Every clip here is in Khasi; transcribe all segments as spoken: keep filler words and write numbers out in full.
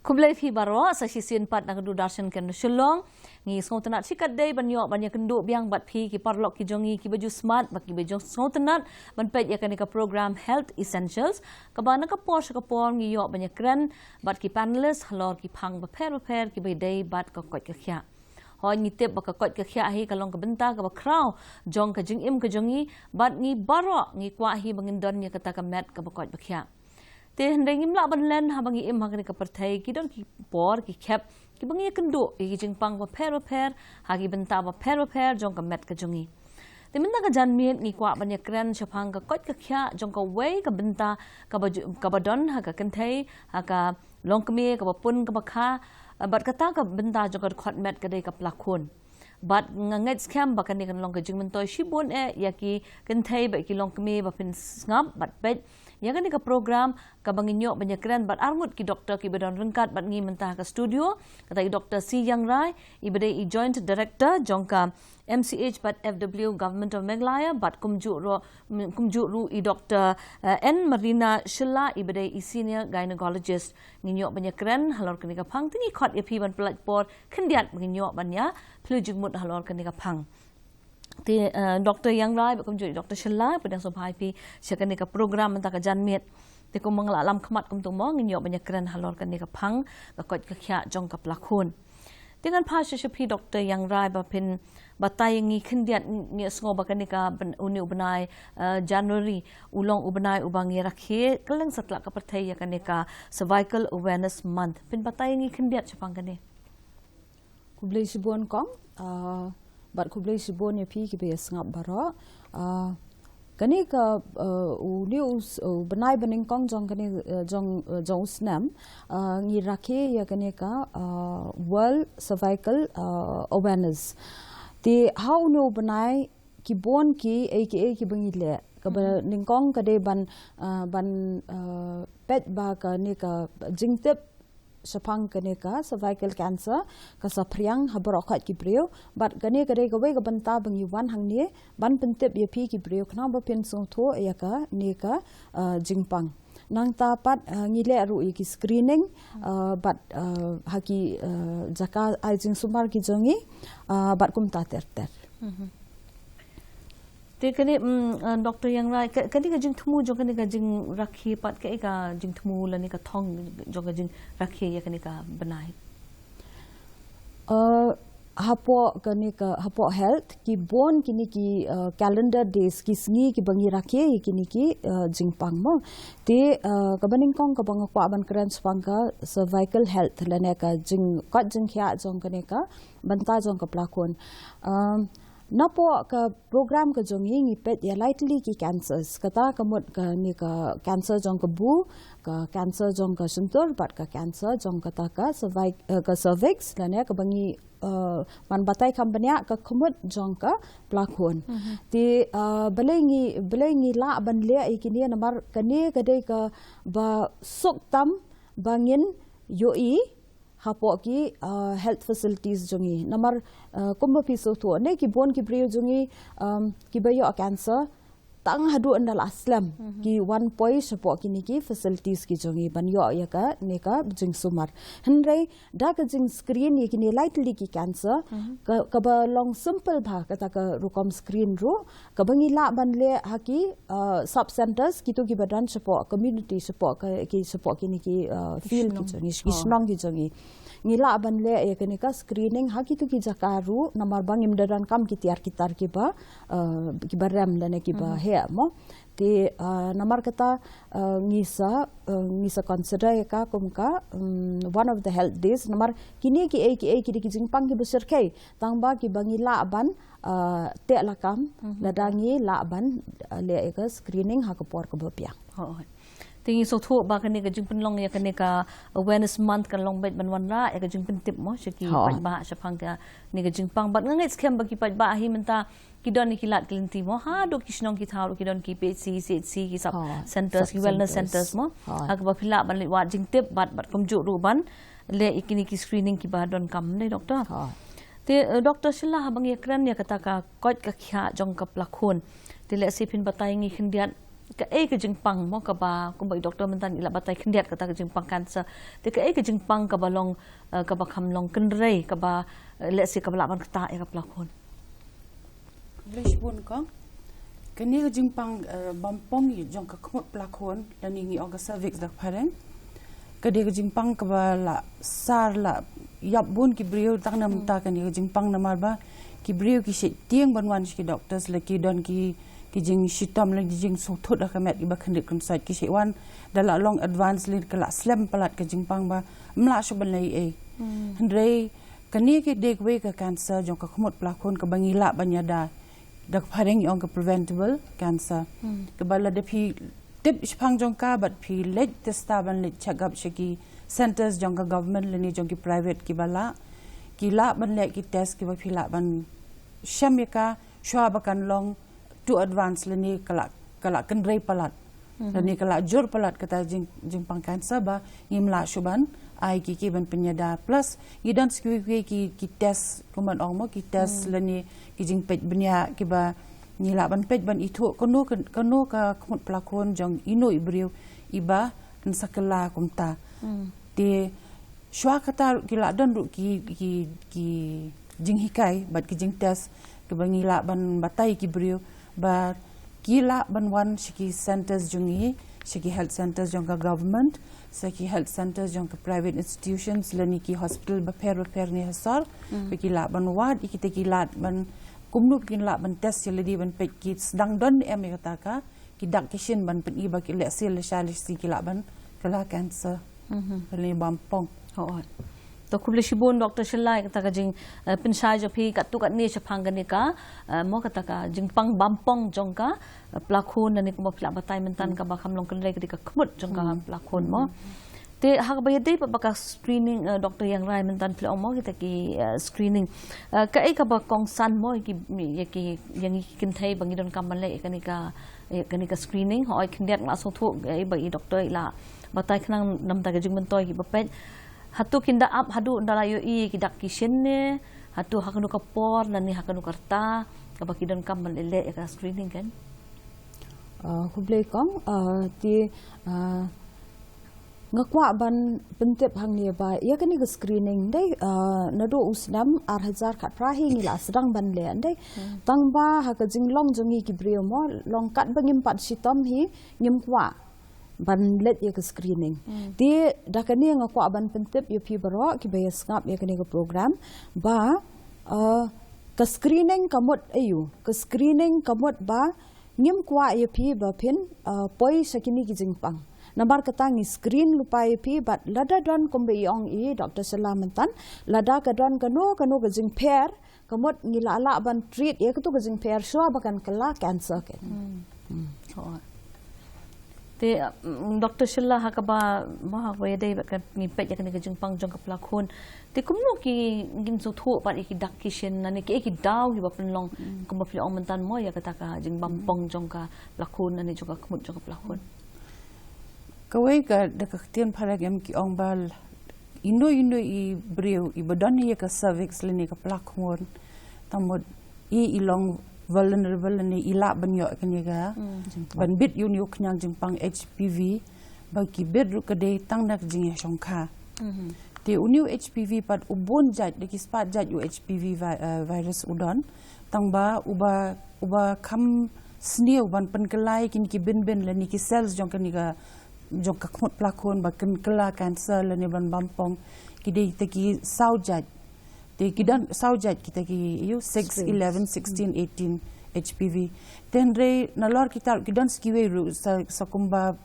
Khublei phi baroh, sa shisien pat na ka Doordarshan Kendra Shillong. Ngi sngewtynnat shikatdei ban ïoh ban ïakynduh biang bad phi ki paralok ki jong ngi kiba ju smat bad kiba ju sngewtynnat ban peit ïa kane ka program Health Essentials, kaba na ka por sha ka por ngi ïoh ban ïakren bad ki panelist halor ki phang bapher bapher kiba ïadei bad ka koit ka khiah. Hooid, ngi tip ba ka koit ka khiah hi ka long ka bynta kaba khraw jong ka jingim ka jong ngi, bad ngi baroh ngi kwah hi ba ngin don ïa kata ka met kaba koit ba khiah. Te hynrei ngim lah ban len haba ngi im ha kane ka pyrthei, ki don ki por ki khep kiba ngi ïakynduh ïa ki jingpang bapher bapher ha ki bynta bapher bapher jong ka met ka jong ngi. Te mynta ka janmiet ngi kwah ban ïakren shaphang ka koit ka khiah jong kawei ka bynta kaba ju-, kaba don ha ka kynthei, ha ka longkmie kaba pun kaba kha, eh, bad kata ka bynta jong ka dkhot met ka dei ka plakhun. Bad nga ngeit skhem ba kane kan long ka jingmyntoi shibun eh ïa ki kynthei bad ki longkmie ba phin sngap bad peit ïa kane ka program kaba ngin ïoh ban ïakren bad arngut ki doktor kiba don ryngkat bad ngi mynta ha ka studio, kata i Doktor C Iangrai, iba dei i Joint Director jong ka M C H bad F W Government of Meghalaya, bad kumjuh ruh, kumjuh ruh i Doktor, eh, N Marina Shylla, iba dei i Senior Gynecologist. Ngin ïoh ban ïakren halor kane ka phang, te ngi khot ïa phi ban pyllait por khyndiat ba ngin ïoh ban ïa phylla jingmut halor kane ka phang. Te, eh, Doktor Iangrai bad kumjuh Doktor Shylla, pdiang sngewbha ïa phi sha kane ka program mynta ka janmiet. Te kumba nga la lam khmat kumto mo, ngin ïoh ban ïakren halor kane ka phang ka koit ka khiah jong ka plakhun. Te ngan phai sha sha phi Doktor Iangrai ba phin batai ïa ngi khyndiat, ngi sngew ba kane ka byn-, une u bnai, eh, January u long u bnai uba ngi rakhe kylleng satlak ka pyrthei ïa kane ka Cervical Awareness Month. Phin batai ïa ngi khyndiat shaphang kane. Khublei shibun kong, ah, bad khublei shibun ïa phi kiba ïa sngap baroh. Ah, kane ka, ah, une u s-, u bnai banyngkong jong kane, eh, jong, eh, jong u snem, ah, ngi rakhe ïa kane ka, ah, World Cervical, ah, Awareness. Te ha une u bnai ki bun ki ei ki ei kiba ngi leh. Kaba nyngkong ka dei ban, ah, ban, ah, peit ba kane ka jingtip shaphang kane ka cervical cancer ka saphriang ha baroh khoit ki briew, bad kane ka dei kawei ka bynta ba ngi wan hangne ban pyntip ïa phi ki briew khnang ba phin sngewthuh ïa kane ka, ah, jingpang. Nangta pat, ah, ngi leh ruh ïa ki screening, ah, bad, ah, ha ki, ah, jaka ai jingsumar ki jong ngi, ah, bad kumta ter ter. Te kane, mm, ah, Doktor Iangrai, ka-, kane ka jingthmu jong kane ka jingrakhe pat, kaei ka jingthmu lane ka thong jong ka jingrakhe ïa kane ka bnai? Uh, hapoh kane ka, hapoh health, ki bun kine ki, uh, calendar days, ki sngi kiba ngi rakhe ïa kine ki, uh, jingpang mo. Te, uh, kaba nyngkong kaba nga kwah ban kren shaphang ka cervical health lane ka jing-, kot jingkhiah jong kane ka bynta jong ka plakhun. Um, napoh ka program ka jong ngi ngi peit ïa lai tylli ki cancers. Kata ka mut kane ka cancer jong ka bu, ka cancer jong ka shyntur, bad ka cancer jong kata ka cervix, eh, ka cervix, lane kaba ngi, eh, ban batai kham bniah ka khmut jong ka plakhun. Te, eh, balei ngi, balei ngi lah ban leh ïa kine namar kane ka dei kaba suk tam ba ngin ïohi hapoh ki, uh, health facilities jong ngi. Namar, uh, kumba phi sngewthuh ne ki bun ki briew jong ngi, um, kiba ïoh cancer tang haduh ynda la slem ki wan poi shapoh kine ki facilities ki jong ngi ban ïoh ïa kane ka jingsumar. Hynrei da ka jingscreen ïa kine lai tylli ki cancer, ka, kaba long simple bha kata ka rukom screen ruh, kaba ngi lah ban leh ha ki, uh, sub centers, kito kiba don shapoh community, shapoh ka, ki, shapoh kine ki, uh, field ki jong ngi, ki shnong ki jong ngi. Ngi lah ban leh ïa kane ka screening ha kito ki jaka ruh, namar ba ngim da donkam ki tiar ki tar kiba, uh, kiba rem lane kiba heh mo. Te, uh, namar kata, uh, ngi sa, uh, ngi sa consider ïa ka kum ka, um, one of the health days, namar kine ki ei ki ei ki dei ki jingpang kiba shyrkhei, tang ba kiba ngi lah ban, uh, teh lakam, lada ngi lah ban, uh, leh ïa ka screening ha ka por kaba biang. Te ngi sngewthuh ba kane ka jingpynlong ïa kane ka awareness month kan long beit ban wanrah ïa ka jingpyntip mo sha ki paidbah shaphang kane ka jingpang, bad nga ngeit skhem ba ki paidbah hi mynta ki don ïa ki lad ki lynti mo, haduh ki shnong ki thaw ki don ki P H C, C H C, ki sub centers, ki wellness centers mo, ha kaba phi lah ban leit wad jingtip bad, bad kumjuh ruh ban leh ïa kine ki screening kiba donkam, ne Doktor? Te, eh, Doktor Shylla, haba ngi ïakren ïa kata ka koit ka khiah jong ka plakhun, te lehse phin batai ngi khyndiat, Kaei ka jingpang mo kaba kumba i doktor mynta i la batai khyndiat kata ka jingpang cancer. Te kaei ka jingpang kaba long, eh, kaba kham long kynrei kaba, eh, let's say kaba lah ban ktah ïa ka pla khun. English bun ko. Kane ka jingpang, eh, bampong ïa jong ka khmut pla khun lane ngi ong ka cervix da ka phareng. Ka dei ka jingpang kaba la sar la ïap bun ki briew tang namar kane ka jingpang namar ba ki briew ki shait tieng ban wan sha ki doctors la ki don ki, ki jingshitom la ki jingsngewthuh ha ka met kiba khyndiat khynsoit ki shait wan da la long advance lane ka la slem palat ka jingpang ba ym lah shuh ban leh ei. Hynrei kane ka dei kawei ka cancer jong ka khmut pla khun kaba ngi lah ban ïada da ka phareng ong ka preventable cancer. Kaba lada phi tip shaphang jong ka bad phi leit test ban leit check up sha ki centers jong ka government lane jong ki private kiba lah, ki lah ban leh ki test kiba phi lah ban shem ïa ka shuwa ba kan long too advance lane ka lah, ka lah kynrei palat. Lane ka lah jur palat kata jing, jingpang cancer ba ngim lah shuh ban ai ki, ki ban pynïada. Plus ngi don sa kiwei kiwei ki, ki test kumban ong mo ki test lane ki jingpeit bniah kiba ngi lah ban peit ban ithuh kano ka, kano ka khmut pla khun jong ino i briew iba yn sa kylla kumta. Te shuwa kata ruh ki lah don ruh ki, ki, ki jinghikai bad ki jingtest kiba ngi lah ban batai ki briew ba ki lah ban wan sha ki centers jong ngi, sha ki health centers jong ka government, sha ki health centers jong ka private institutions lane ki hospital bapher bapher ne ha sor. Ba ki lah ban wad ïa kita ki lad ban kumno ba kin lah ban test ïa lade ban peit ki sdang don em ïa kata ka ki dak ki shin ban pyni ba ki lehse lashai lashai ki lah ban kylla cancer. Lane bampong. Hooid. To khublei shibun Doctor Shylla ïa kata ka jing, eh, pynshai jong phi katto katne shaphang kane ka, eh, mo kata ka jingpang bampong jong ka, eh, pla khun lane kumba phi la batai mynta kaba kham long kynrei ka dei ka khmut jong ka pla khun mo. Te ha kaba ïadei pat ba ka screening, eh, Doctor Iangrai mynta phi la ong mo kita ki, eh, screening. Eh, kaei kaba kongsan mo ïa ki, ïa ki, ïa ngi ki kynthei ba ngi donkam ban leh ïa kane ka, ïa kane ka screening. Hooid khyndiat nga la sngewthuh ïa ba i doctor i la batai khnang namar ka jingmyntoi kiba peit. Hato kin da ap haduh ynda la ïohi ki dak ki shin ne? Hato ha kano ka por lane ha kano ka rta kaba ki donkam ban leh leh ïa ka screening kan? Ah, khublei kong, ah, te, ah, nga kwah ban pyntip hangne ba ïa kane ka screening dei, ah, naduh u snem ar hajar khatphra hi ngi la sdang ban leh dei. Tang ba ha ka jinglong jong ngi ki briew mo long kat ba ngim pat shitom hi ngim kwah ban leh ïa ka screening. Te da kane nga kwah ban pyntip ïa phi baroh kiba ïa sngap ïa kane ka program ba, ah, ka screening ka mut aiu, ka screening ka mut ba ngim kwah ïa phi ba phin, ah, poi sha kine ki jingpang. Namar kata ngi screen lypa ïa phi bad lada don kumba i ong i Doctor Shylla mynta lada ka don kano kano ka jingpher ka mut ngi lah lah ban treat ïa kato ka jingpher shuwa ba kan kylla cancer kan. Te, mm, Doctor Shylla ha kaba mo ha kaba ïadei ba ka ngi peit ïa kane ka jingpang jong ka pla khun. Te kumno ki ngin sngewthuh pat ïa ki dak ki shin lane ki, ki daw kiba pynlong kumba phi la ong mynta mo ïa kata ka jingbampong jong ka pla khun lane jong ka khmut jong ka pla khun. Kawei ka da ka ktien phareng em ki ong ba ino ino i briew iba don ïa ka cervix lane ka pla khun tang mut i, i long vulnerable lane i lah ban ïoh kane ka ban bit ïa une u khñiang jingpang H P V ba ki bit ruh ka dei tang na ka jingïashongkha. Te une u H P V pat u bun jait da ki spah jait u H P V vi-, eh, virus u don tang ba uba, uba kham sniew ban pynkylla ïa kine ki bin bin lane ki cells jong kane ka jong ka khmut pla khun ba kin kylla cancer lane ban bampong ki dei kita ki saw jait. Te ki don saw jait kita ki ïa u six, eleven, sixteen, eighteen H P V. Te hynrei nalor kita ki don sa kiwei ruh sa, sa kumba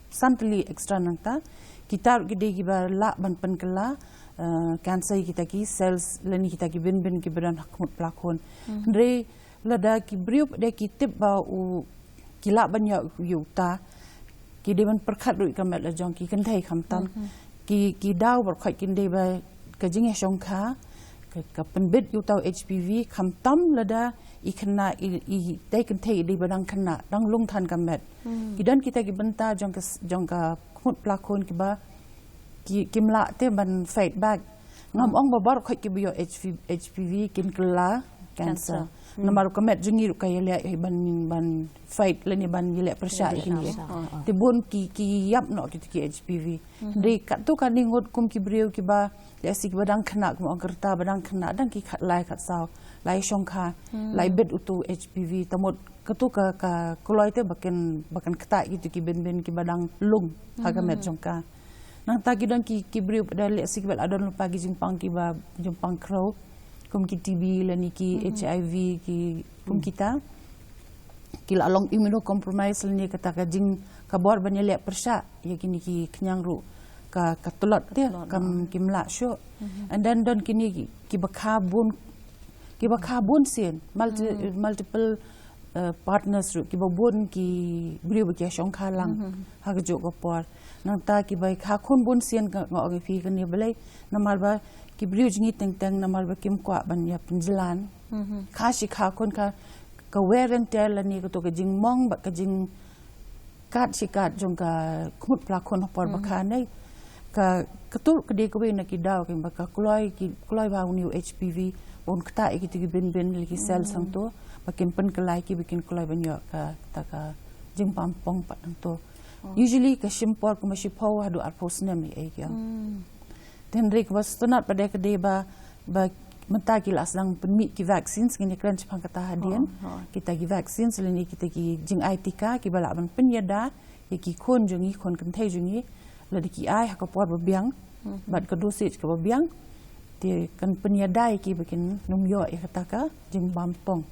san tylli extra nangta. Kita ruh ki dei kiba lah ban pynkylla, eh, cancer ïa kita ki cells lane kita ki bin bin kiba don ha khmut pla khun. Hynrei lada ki briew pat de ki tip ba u ki lah ban ïoh ïa uta ki dei ban pyrkhat ruh ïa ka met la jong ki kynthei khamtam. Ki, ki daw baroh khoit kin dei ba ka jingïashongkha ka, ka pynbit ïa uta u H P V khamtam lada i khynnah i, i tei kynthei i dei ba dang khynnah dang lung than ka met. Ki don kita ki bynta jong ka s-, jong ka khmut pla khun kiba ki, kim lah te ban fight back. Ngam ong ba baroh khoit kiba ïoh H P V, H P V kin kylla cancer. Namar ka met jong ngi ruh ka ïaleh ban, ban fight lane ban ïaleh pyrshah ïa kine. Te bun ki, ki ïap noh kito ki H P V. Dei katto katne ngut kum ki briew kiba, lehse kiba dang khynnah, kum ong ka rta ba dang khynnah, dang ki khatlai khatsaw, lai shongkha, lai bit uto H P V, te mut kato ka, ka kloi te ba kin, ba kin ktah kito ki bin bin kiba dang lung ha ka met jong ka. Nangta ki don ki, ki briew pat lehse kiba la don lypa ki jingpang kiba, jingpang khrew, kum ki T B lane ki H I V, ki, kum kita. Ki la long immunocompromised lane kata ka jing, ka bor ban ïaleh pyrshah ïa kine ki khñiang ruh ka, ka tlot te, kam, kim lah shuh. And then don kine ki, kiba kha bun, kiba kha bun sien, multi-, multiple, uh, partners ruh, kiba bun ki briew ba ki shongkha lang ha kajuh ka por. Nangta kiba kha khun bun sien, ka, nga ong ïa phi kane balei, namar ba ki briew jong ngi teng teng, namar ba kim kwah ban ïa pynjlan. Kha shi kha khun, ka, ka wear and tear lane kato ka jingmong bad ka jing kat shi kat jong ka khmut pla khun ha por ba kha ne. Ka, kato ka dei kawei na ki daw kiba ka kloi, ki kloi ba une u H P V un ktah ïa kito ki bin bin lane ki cells hangto, ba kin pynkylla ïa ki, ba kin kloi ban ïoh kata ka jingbam pong pat hangto. Usually ka shim por kumba shiphew haduh arphew snem ïa ki ong. Te hynrei kaba sngewtynnat pat de ka dei ba, ba mynta ki la sdang pynmih ki vaccines, ngin ïa kren shaphang kata hadien. Kita ki vaccines lane kita ki jingai tika kiba lah ban pynïada ïa ki khun jong ngi, khun kynthei jong ngi, lada ki ai ha ka por ba biang bad ka dosage kaba biang, te kan pynïada ïa ki ba kin nym ïoh ïa kata ka jingbam pong.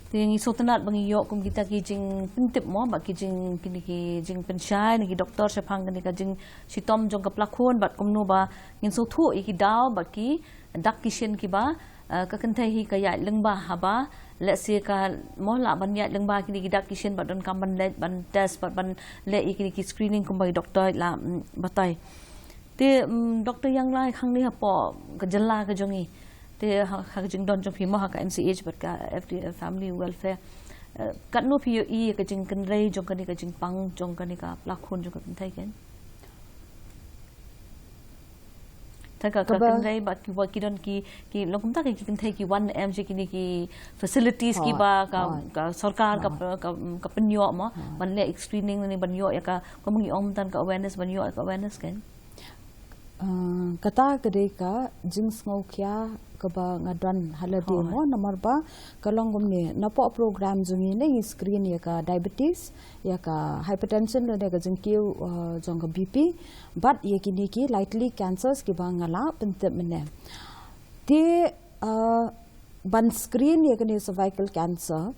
Te ngi sngewtynnat ba ngi ïoh kum kita ki jingpyntip mo, bad ki jing, kine ki jingpynshai na ki doktor shaphang kane ka jingshitom jong ka pla khun, bad kumno ba ngin sngewthuh ïa ki daw bad ki dak ki shin kiba, eh, ka kynthei hi ka ïaid lyngba haba lehse ka mo lah ban ïaid lyngba kine ki dak ki shin bad donkam ban leit ban test bad ban leh ïa kine ki screening kumba ki doktor la, mm, batai. Te, mm, Doctor Yanglai, hangne hapoh ka jylla ka jong ngi, te ha, ha ka jingdon jong phi mo ha ka M C H bad ka F D L Family Welfare, eh, katno phi ïohi ïa ka jingkynrei jong kane ka jingpang jong kane ka pla khun jong ka kynthei ken? Te ka, ka kynrei bad ki, bad ki don ki, ki long kumta ki, ki kynthei ki wan em shi kine ki facilities kiba ka, ka sorkar ka, ka, ka pynïoh mo ban leh screening ne ban ïoh ïa ka, kumba ngi ong mynta ka awareness, ban ïoh ïa ka awareness ken? Ah, kata ka dei ka jingsngewkhia kaba nga don ha lade mo, namar ba ka long kumne, napoh program jong ngi ne ngi screen ïa ka diabetes, ïa ka hypertension lane ka jingkiew, ah, jong ka B P, bad ïa kine ki likely cancers kiba nga la pyntip mynne. Te, ah, ban screen ïa kane cervical cancer,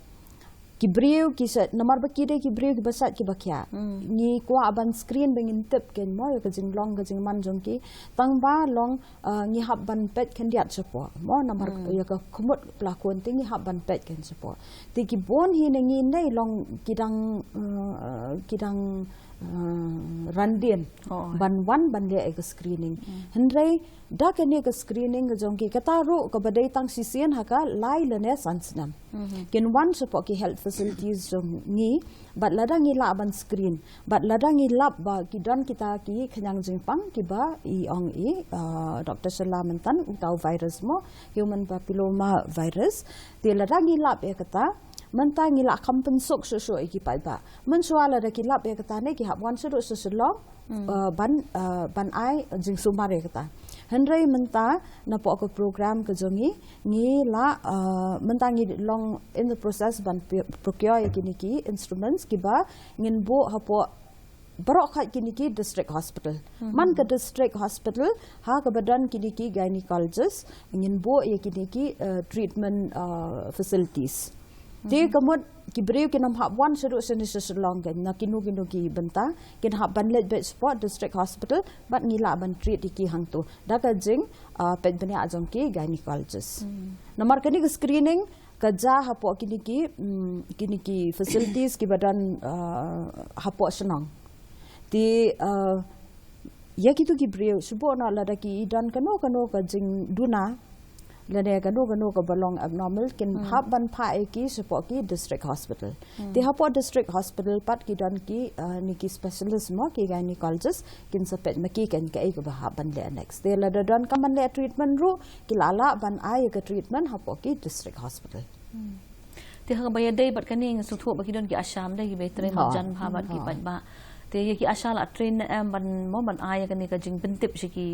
ki briew ki shet, namar ba ki dei ki briew kiba shet kiba khiah. Ngi kwah ban screen ba ngin tip ken mo ïa ka jinglong ka jingman jong ki. Tang ba long, ah, ngi hap ban peit khyndiat shapoh mo, namar ïa ka khmut pla khun te ngi hap ban peit ken shapoh. Te ki bun hi na ngi ne long ki dang, ah, ki dang, ah, randien ban wan ban leh ïa ka screening. Hynrei da kane ka screening ka jong ki, kata ruh kaba dei tang shisien ha ka lai lane san snem. Kin wan shapoh ki health facilities jong ngi, bad lada ngi lah ban screen, bad lada ngi lap ba ki don kita ki khñiang jingpang kiba i ong i, ah, Doctor Shylla mynta, uta u virus mo, human papilloma virus. Te lada ngi lap ïa kata, mynta ngi lah kham pynsuk shuh shuh ïa ki paidbah. Mynshuwa lada ki lap ïa kata ne ki hap wan shaduh sha Shillong, uh, ban, uh, ban ai jingsumar ïa kata. Hynrei mynta napoh ka program ka jong ngi, ngi la, uh, mynta ngi long in the process ban pi-, procure ïa kine ki instruments kiba ngin buh hapoh baroh khat kine ki district hospital. Man ka district hospital ha kaba don kine ki gynecologist, ngin buh ïa kine ki, uh, treatment, uh, facilities. Te ka mut ki briew kin ym hap wan shaduh shane sha Shillong ken, na kino kino ki bynta, kin hap ban leit beit shapoh district hospital, bad ngi lah ban treat ïa ki hangto da ka jing, ah, peit bniah jong ki gynecologist. Namar kane ka screening ka jia hapoh kine ki, mm, kine ki facilities kiba don, ah, hapoh shnong. Te, ah, ïa kito ki briew, shu buh noh lada ki don kano kano ka jingduna, Lane kano kano kaba long abnormal kin hap ban phah ïa ki shapoh ki district hospital. Te hapoh district hospital pat ki don ki, uh, ne ki specialist mo, ki gynecologist, kin sa peit ma ki kan kaei kaba hap ban leh next. Te lada donkam ban leh treatment ruh, ki lah lah ban ai ïa ka treatment hapoh ki district hospital. Te ha kaba ïadei bad kane nga sngewthuh ba ki don ki ASHA, ym dei, kiba trei marjan bha bad ki paidbah. Te ïa ki ASHA la train ne em ban mo, ban ai ïa kane ka jingpyntip sha ki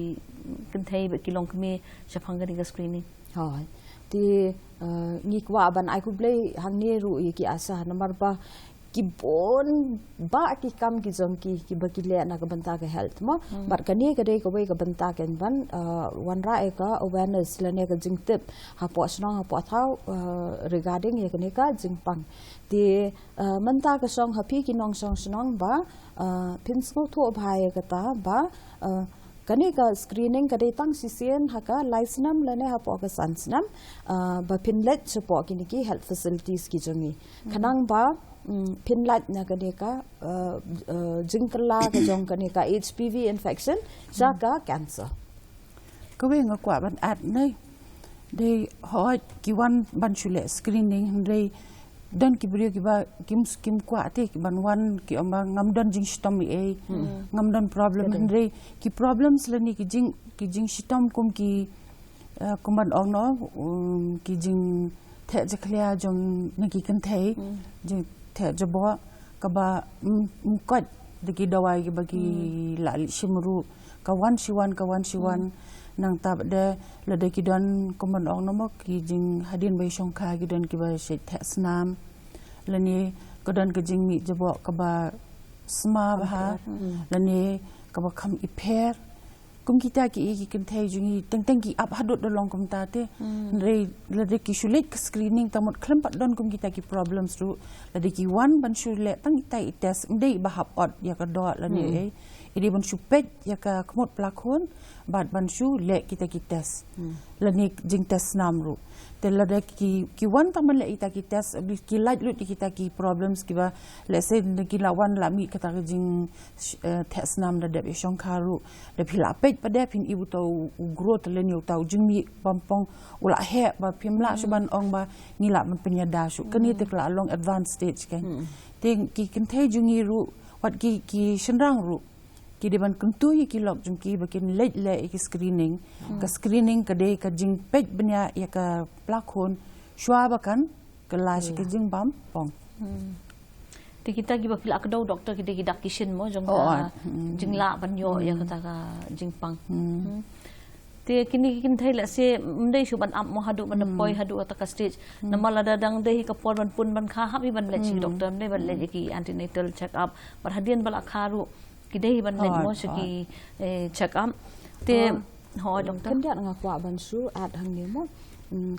kynthei bad ki longkmie shaphang kane ka screening? Hooid. Te, uh, ngi kwah ban ai khublei hangne ruh ïa ki ASHA namar ba ki bun bah ki kam ki jong ki, kiba ki leh na ka bynta ka health mo. Bad kane ka dei kawei ka bynta kan ban, uh, wanrah ïa ka awareness lane ka jingtip hapoh shnong hapoh thaw, uh, regarding ïa kane ka jingpang. Te, uh, mynta ka shong ha phi ki nongshong shnong ba, uh, phin sngewthuh bha ïa kata ba, uh, kane ka screening ka dei tang shisien ha ka lai snem lane hapoh ka san snem, uh, ba phin leit shapoh kine ki health facilities ki jong ngi. Khnang ba, mm, phin lait na kane ka, uh, uh, jingkylla ka jong kane ka H P V infection sha ka cancer. Kawei nga kwah ban add ne, dei hooid ki wan ban shu leh screening, hynrei don ki briew kiba kim, kim kwah te ki ban wan, ki ong ba ngam don jingshitom ei ei, ngam don problem, hynrei ki problems lane ki jing, ki jingshitom kum ki, uh, kum ban ong no, um, ki jingtheh jakhlia jong na ki kynthei, jingtheh jaboh, kaba, mm, mm, koit da ki dawai kiba ki la leit shim ruh, ka wan shi wan, ka wan shi wan. Nangta pat de lada ki don, kum ban ong no mo, ki jing hadien ba ïashongkha ki don kiba shait theh snam, lane ka don ka jingmih jaboh kaba sma bha, lane kaba kham ipher. Kum kita ki, ki kynthei jong ngi teng teng ki ap haduh da long kumta te. Hynrei lada ki shu leit ka screening, tang mut khlem pat don kum kita ki problems ruh, lada ki wan ban shu leh tang ita i test, ym dei ba hap ot ïa ka doh lane ei, i dei ban shu peit ïa ka khmut pla khun bad ban shu leh kita ki test, lane jingtest snam ruh. Te lada ki, ki wan tang ban leh ita ki test, ki lait lut ïa kita ki problems kiba, let's say, ki la wan la mih kata ka jing, eh, theh snam da dep ïashongkha ruh, da phi la peit pat de phin i uta u, u growth lane uta u jingmih bampong u la heh ba phim lah shuh ban ong ba ngi lah ban pynïada shuh. Kane te ka la long advanced stage kan. Te ki kynthei jong ngi ruh, wat ki, ki shynrang ruh, ki dei ban kyntu ïa ki lok jong ki ba kin leit leh ïa ki screening. Ka screening ka dei ka jingpeit bniah ïa ka pla khun shuwa ba kan kylla sha ka jingbam pong. Te kita kiba phi la kdew doctor, kita ki dak ki shin mo jong ka jinglah ban ïoh ïa kata ka jingpang. Te kine ki kynthei lehse ym dei shuh ban ap mo haduh ban da poi haduh kata ka stage. Namar lada dang dei hi ka por ban pun ban kha, hap hi ban leit sha ki doctor, ym dei ban leit ïa ki antenatal check up. Bad hadien ba la kha ruh ki dei hi ban leit mo sha ki, eh, check up. Te hooid doctor. Khyndiat nga kwah ban shu add hangne mo.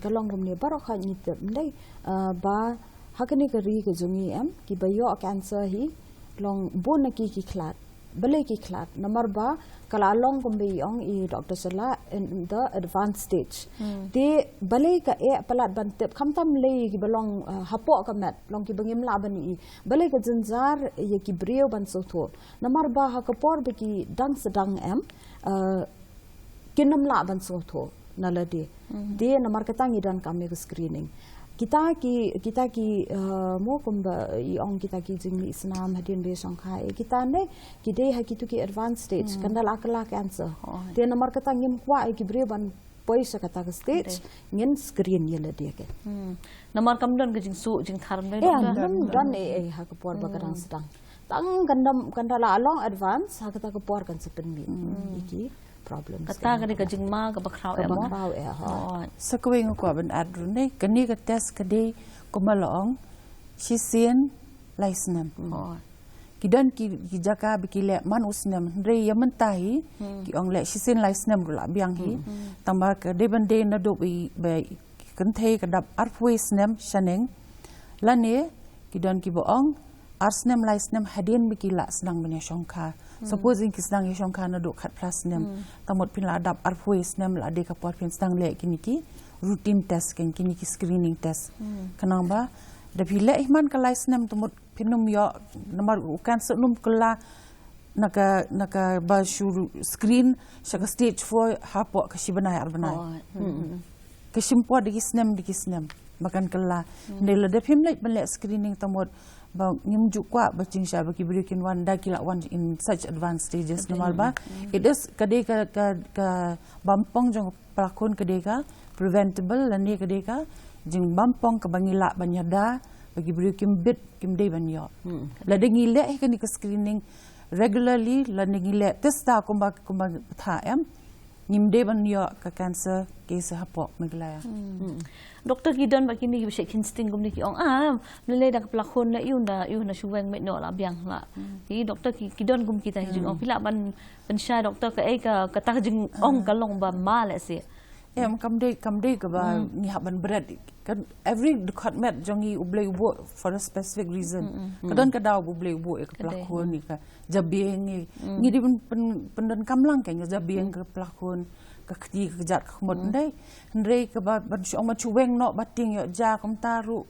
Ka long kumne, baroh khoit ngi tip, ym dei, ah, ba ha kane ka ri ka jong ngi em, kiba ïoh cancer hi long bun na ki ki khlad. Balei ki khlad? Namar ba ka la long kumba i ong i Doctor Shylla, in the advanced stage. Te balei ka eh palat ban tip, khamtam lei kiba long, ah, hapoh ka met, long kiba ngim lah ban i. Balei ka jynjar ïa ki briew ban sngewthuh? Namar ba ha ka por ba ki dang sdang em, ah, kin ym lah ban sngewthuh na lade. Te namar kata ngi donkam ïa ka screening. Kita ki, kita ki, eh, mo kumba i ong, kita ki jingmih snam hadien ba ïashongkha, eh, kita ne ki dei ha kitu ki advanced stage, kan da la kylla cancer. Te namar kata ngim kwah ïa ki briew ban poi sha kata ka stage, ngin screen ïa lade kan. Namar kam don ka jingsuh jingthar, ym dei, eh, doctor? Ym don, eh, eh, ha ka por ba ka dang sdang. Tang kan da, kan da la long advance, ha kata ka por kan sa pynmih ïa ki problems. Kata ka dei ka jingma kaba khraw eh mo? Kaba khraw eh, hooid. Sa kawei nga kwah ban add ruh ne, kane ka test ka dei kumba la ong, shisien lai snem. Ki don ki, ki jaka ba ki leh man u snem, hynrei ïa mynta hi ki ong leh shisien lai snem ruh la biang hi. Tangba ka dei ban dei naduh ba i, ba i kynthei ka dap arphew snem shaneng. Lane ki don kiba ong ar snem lai snem hadien ba ki la sdang ban ïashongkha. Supposing ki sdang ïashongkha naduh khatphra snem, tang mut phin la dap arphew snem la dei ka por phin sdang leh kine ki routine test, kine ki screening test. Khnang ba da phi leh hi man ka lai snem, tang mut phin ym ïoh, namar u cancer um kylla na ka, na kaba shu screen sha ka stage four hapoh ka shi bnai ar bnai. ka shim por da ki snem da ki snem ba kan kylla. Hynrei lada phim leit ban leh screening, tang mut ba ngim ju kwah ba jingshisha ba ki briew kin wan da ki la wan in such advanced stages, namar ba it is, ka dei ka, ka, ka bampong jong ka pla khun ka dei ka preventable, lane ka dei ka jingbampong kaba ngi lah ban ïada ba ki briew kim bit, kim dei ban ïoh. Lada ngi leh hi kane ka screening regularly, lada ngi leh test kumba, kumba tha em, ngim dei ban ïoh ka cancer case hapoh Meghalaya. Doktor, ki don ba kine ki ba shet khin sting kumne ki ong, ah, ne le da ka pla khun, ne ïu da, ïu na shu weng met noh la biang la. Ki doktor ki, ki don kum kita ki jingong, phi lah ban, ban shai doktor, kaei ka, kata ka jingong ka long ba ma lehse. Em, kam dei, kam dei kaba ngi hap ban bret. Kan every dkhot met jong ngi U Blei u buh for a specific reason. Ka don ka daw ba U Blei u buh ïa ka pla khun, ïa ka jabieng, ngi, ngi dei ban pyn, pyndonkam lang ka jabieng, ka pla khun, ka kti, ka kjat, ka khmut, hynrei, hynrei kaba ban shu ong ban shu weng noh ba tieng ïoh ja kumta ruh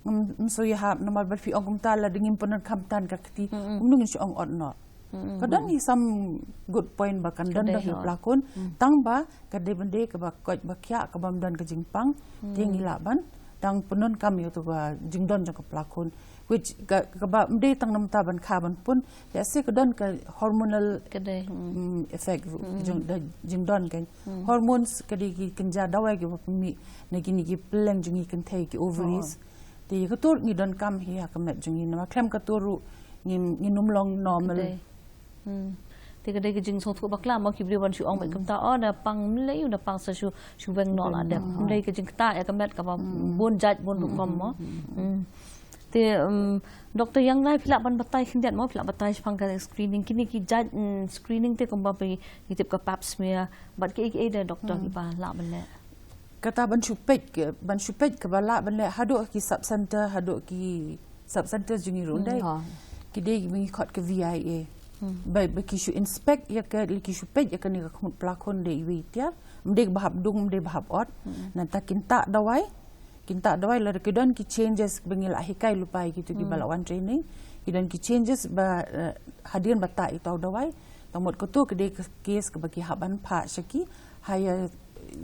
ngam, ngam shu ïahap, namar ba phi ong kumta lada ngim pyndonkam tang ka kti, kumno ngin shu ong ot noh. Ka don hi some good point ba kan don da hi pla khun, tang ba ka dei ban dei kaba koit ba khiah, kabym don ka jingpang, te ngi lah ban dang pyndonkam ïa uto ka jingdon jong ka pla khun, which ka, kaba ym dei tang namar ban kha ban pun, lehse ka don ka hormonal effect ruh, jong da jingdon ka hormones, ka dei ki kynja dawai kiba pynmih na kine ki pylleng jong ngi, kynthei, ki ovaries. Te ïa kato ruh ngi donkam hi ha ka met jong ngi, namar khlem kato ruh ngim, ngin ym long normal. Te ka dei ka jingsngewthuh bakla mo, ki briew ban shu ong beit kumta, oh, da pang, ne ïu da pang, sa shu, shu weng noh la dep. Ka dei ka jingktah ïa ka met kaba bun jait bun rukom mo. Te Doktor Ïaingrai, phi lah ban batai khyndiat mo, phi lah batai shaphang ka screening, kine ki jait screening te kumba phi, ngi tip ka pap smear, bad kiei kiei de doktor kiba lah ban leh. Kata ban shu peit, ban shu peit kaba lah ban leh haduh ki sub center, haduh ki sub center jong ngi ruh dei. Ki dei ba ngi khot ka V I A. Ba, ba ki shu inspect ïa ka, ki shu peit ïa kane ka khmut pla khun, dei iwei i tiar, ym dei ba hap dung, ym dei ba hap ot. Nangta kin tah dawai, kin tah dawai, lada ki don ki changes ba ngi lah hikai lypa ïa kito kiba lah wan training, ki don ki changes ba hadien ba tah ito dawai, tang mut kato ka dei ka case kaba ki hap ban phah sha ki higher,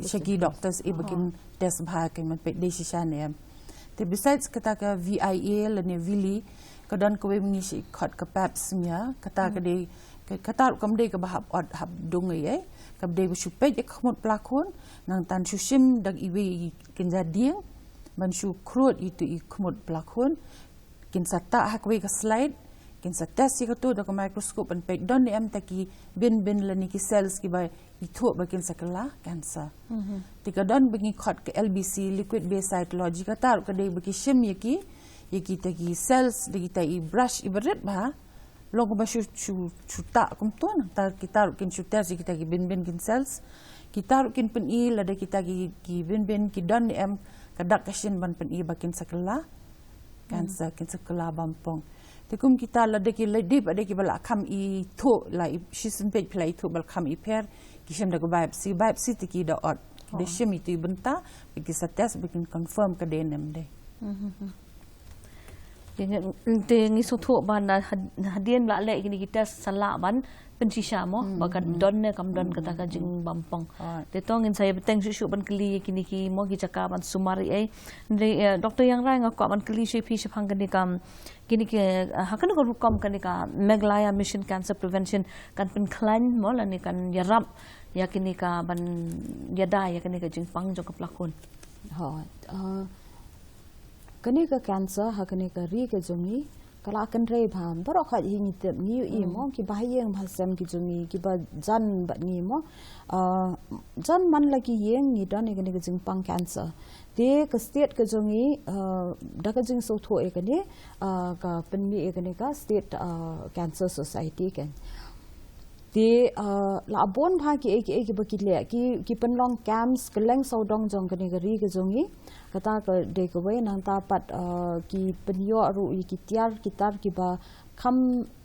sha ki doctors, eh, ba kin test bha ka, man peit dei shisha ne em. Te besides kata ka V I A lane Villi, ka don kawei ba ngi shu khot ka pap smear, kata ka dei, kata ruh kam dei kaba hap ot hap dung ei ei, ka dei ba shu peit ïa ka khmut pla khun, nangta shu shim da iwei i kynja dieng ban shu khrud ïa ito i khmut pla khun. Kin sa tah ha kawei ka slide, kin sa test ïa kato da ka microscope ban peit don ne em kita ki bin bin lane ki cells kiba ithuh ba kin sa kylla cancer. Te ka don ba ngi khot ka L B C, liquid based cytology, kata ruh ka dei ba ki shim ïa ki, ïa kita ki cells da kita i brush iba rit bha, long kumba shu, shu, shu tah kumto, nangta kita ruh kin shu test ïa kita ki bin bin kin cells. Kita ruh kin pyni lada kita ki, ki bin bin ki don ne em ka dak ka shin ban pyni ba kin sa kylla cancer, kin sa kylla bampong. Te kum kita lada ki la dei pat de kiba lah kham ithuh, la i shisien peit phi la ithuh ba la kham ipher, ki shim da ka biopsy, biopsy te ki da ot, da shim ito i bynta ba ki sa test ba kin confirm ka dei ne em dei. Te ngi, te ngi sngewthuh ba na had-, hadien ba la leh kine ki test sa lah ban pynshisha mo ba ka don ne kam don kata ka jingbampong. Te to ngin sa ïa bteng shuh shuh ban kylli ïa kine ki mo ki jaka ban sumar ei ei. Hynrei, eh, Doktor Ïaingrai, nga kwah ban kylli shuh ïa phi shaphang kane ka, kine ki, eh, ha kane ka rukom kane ka Meghalaya Mission Cancer Prevention kan pynkhlaiñ mo lane kan ïarap ïa kane ka ban ïada ïa kane ka jingpang jong ka pla khun. Hooid. Ah, kane ka cancer ha kane ka ri ka jong ngi ka la kynrei bha, baroh khoit hi ngi tip, ngi ïohi mo, ki bahaïing bahasem ki jong ngi, kiba jan bad ngi mo. Ah, jan man la ki ïing ngi don ïa kane ka jingpang cancer. Te ka state ka jong ngi, ah, da ka jingsngewthuh ïa kane, ah, ka pynmih ïa kane ka State, ah, Cancer Society kan. Te, ah, la bun bha kiei kiei kiba ki leh, ki, ki pynlong camps kylleng sawdong jong kane ka ri ka jong ngi. Kata ka dei kawei, nangta pat, ah, ki pynïoh ruh ïa ki tiar ki tar kiba kham,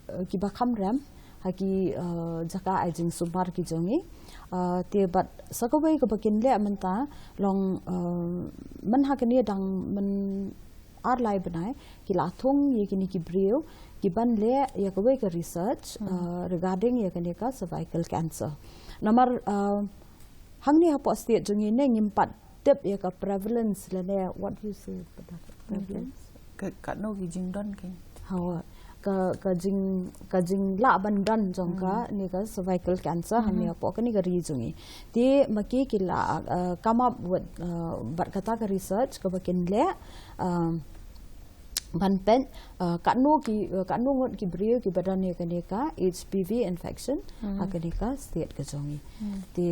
eh, kiba kham rem ha ki, eh, jaka ai jingsumar ki jong ngi. Eh, te bad sa kawei kaba kin leh mynta long, eh, myn ha kane dang myn ar lai bnai ki la thung ïa kine ki briew ki ban leh ïa kawei ka research, eh, regarding ïa kane ka cervical cancer. Namar, eh, hangne hapoh state jong ngi ne ngim pat tip ïa ka prevalence lane, what do you say about that? Prevalence? Ka, katno ki jingdon ki. Hawa, ka, ka jing, ka jinglah ban don jong ka, ni ka cervical cancer, hangne hapoh kane ka ri jong ngi. Te ma ki ki la, uh, come up with, uh, bad kata ka research kaba kin leh, um, ban peit, uh, katno ki, uh, katno ngut ki briew kiba don ïa kane ka H P V infection, ha kane ka state ka jong ngi. Te,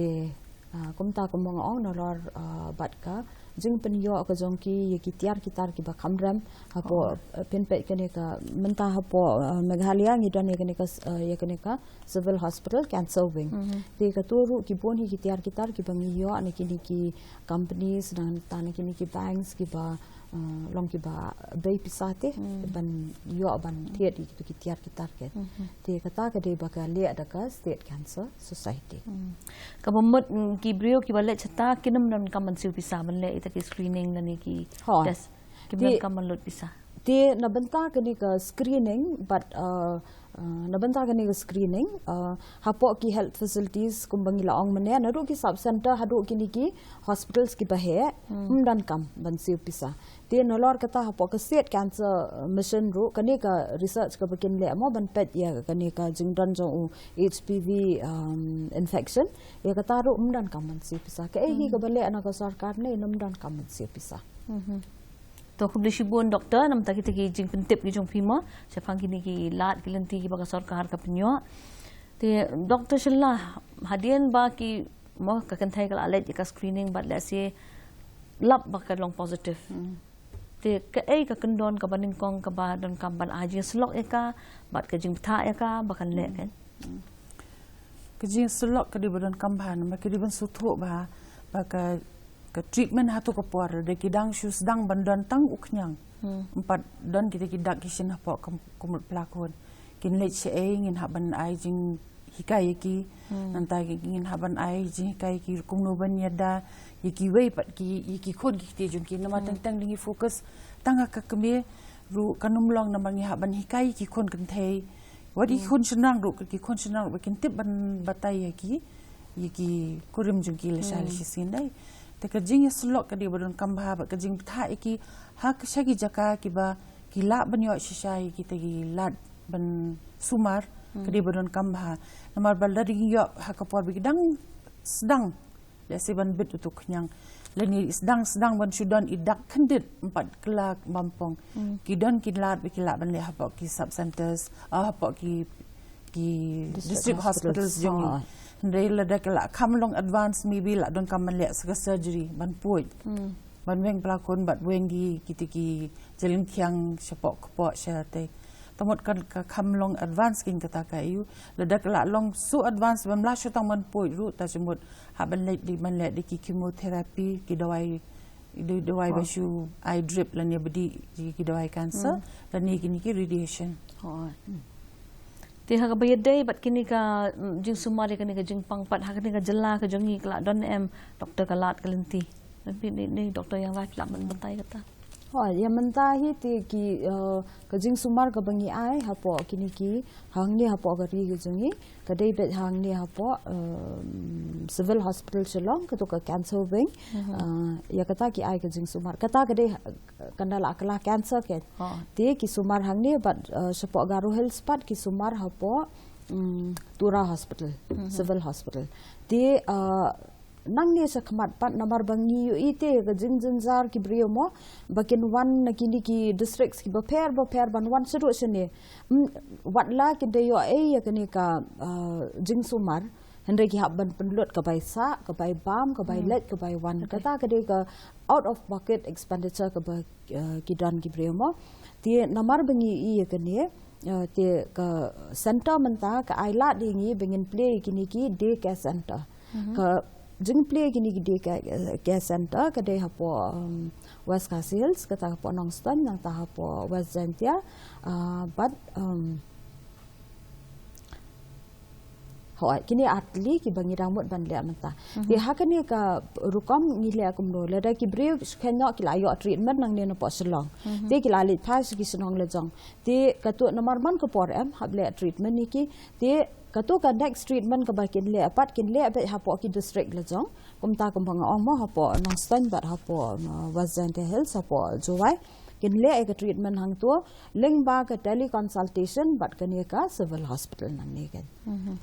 uh, kumta kumba nga ong nalor, uh, bad ka jingpynïoh ka jong ki ïa ki tiar ki tar kiba kham rem, hapoh, uh, pynpeit kane ka mynta hapoh, uh, Meghalaya ngi don ïa kane ka s-, uh, ïa kane ka civil hospital cancer wing. Te kato ruh ki bun hi ki tiar ki tar kiba ngi ïoh na kine ki companies, nangta na kine ki banks kiba, uh, long kiba bei pisa te ban ïoh ban thied ïa kito ki tiar ki tar ket. Te kata ka dei ba ka leh da ka State Cancer Society. Kaba mut, mm, ki briew kiba leit shata kin ym donkam ban siew pisa ban leh ita ki screening lane ki test. Kim donkam ban lut pisa. Te na bynta kane ka screening, bad, uh, uh, na bynta kane ka screening, uh, hapoh ki health facilities kumba ngi la ong mynne, naduh ki sub center haduh kine ki hospitals kiba heh, ym donkam ban siew pisa. Te nalor kata hapoh ka State Cancer, uh, Mission ruh, kane ka research kaba kin leh mo ban peit ïa kane ka jingdon jong u H P V, um, infection, ïa kata ruh ym donkam ban siew pisa. Kaei hi kaba leh na ka sorkar ne ym donkam ban siew pisa. To khublei shibun Doctor, namar kita ki jingpyntip ki jong phi mo shaphang kine ki lad ki lynti kiba ka sorkar ka pynïoh. Te Doctor Shylla, hadien ba ki mo ka kynthei ka la leit ïa ka screening bad lehse lap ba ka long positive. Te kaei ka kyndon kaba nyngkong kaba donkam ban ai jingsyllok ïa ka, bad ka jingbthah ïa ka ba kan leh kan. Ka jingsyllok ka dei ba donkam bha, namar ka dei ban sngewthuh bha ba ka, ka treatment ha tu ka por da ki dang shu sdang ban don tang u khñiang. Ym pat don kita ki dak ki shin hapoh ka, ka mut pla khun. Kin leit shaei ngin hap ban ai jinghikai ïa ki. Nangta ngin hap ban ai jinghikai ïa ki kumno ban ïada ïa kiwei pat ki, ïa ki khun ki kti jong ki. Namar teng teng dang ïa focus tang ha ka kmie ruh kan ym long, namar ngi hap ban hikai ïa ki khun kynthei. Wat ïa ki khun shynrang ruh, ki khun shynrang ruh ba kin tip ban batai ïa ki, ïa ki kurim jong ki lashai lashisien dei. Te ka jingïasyllok ka dei ba donkam bha, bad ka jingbthah ïa ki ha ka sha ki jaka kiba ki lah ban ïoh shisha ïa kita ki lad ban sumar, ka dei ba donkam bha. Namar ba lada ngi ïoh ha ka por ba ki dang sdang lehse ban bit utu u khñiang, lane sdang sdang ban shu don i dak khyndiat, ym pat kylla bampong. Ki don ki lad ba ki lah ban leh hapoh ki sub centers, ah, hapoh ki, ki district hospitals jong ngi. Hynrei lada ka la kham long advance, maybe lah donkam ban leh sa ka surgery ban puid, ban weng pla khun bad weng ki, kita ki jingkhñiang shapoh kpoh shatei. Te mut kan ka kham long advance kin kata ka ïa u. Lada ka la long so advance bym lah shu tang ban puid ruh, te shu mut hap ban leh da, ban leh da ki chemotherapy, ki dawai, da, dawai ba shu ai drip lane bdi ki, ki dawai cancer, lane kine ki radiation. Te ha kaba ïadei bad kine ka, mm, jingsumar ïa kane ka jingpang pat ha kane ka jylla ka jong ngi ka la don em Doctor ka lad ka lynti? Lynti ne, ne Doctor ïa la ki lah ban batai kata. Hooid, ïa mynta hi te ki, eh, ka jingsumar kaba ngi ai hapoh kine ki hangne hapoh ka ri ka jong ngi, ka dei beit hangne hapoh, eh, Civil Hospital Shillong, kato ka cancer wing. Eh, ïa kata ki ai ka jingsumar. Kata ka dei, eh, kan da la kylla cancer ke. Te ki sumar hangne bad, eh, shapoh Garo Hills pat ki sumar hapoh, mm, Tura Hospital, Civil Hospital. Te, eh, nangne shakhmat pat namar ba ngi ïohi te ka jingjynjar ki briew mo ba kin wan na kine ki districts kiba pher ba pher ban wan shaduh shane. Mm, wat la kin da ïoh ei ïa kane ka, ah, jingsumar, hynrei ki hap ban pynlut ka bai sah, ka bai bam, ka bai leit, ka bai wan. Kata ka dei ka out of pocket expenditure kaba, ah, ki don ki briew mo. Te namar ba ngi ïohi ïa kane, ah, te ka center mynta ka ai lad ïa ngi ba ngin plie ïa kine ki day care center. Ka jingplie kine ki day care, care center ka dei hapoh, um, West Khasi Hills, kata hapoh Nongstoiñ, nangta hapoh West Jaintia, ah, bad, um, Hooid, kine ar tylli kiba ngi dang mut ban leh mynta. Te ha kane ka rukom ngi leh kumno, lada ki briew skhem noh ki la ïoh treatment nangne napoh Shillong. Te ki la leit phai sha ki shnong la jong. Te katto namar man ka por em hap leh treatment ïa ki. Te katto ka next treatment kaba kin leh pat kin leh beit hapoh ki district la jong. Kumta kumba nga ong mo hapoh Nongstoiñ bad hapoh, uh, West Jaintia Hills hapoh Jowai. Kin leh ïa ka treatment hangto lyngba ka teleconsultation bad kane ka civil hospital nangne kan.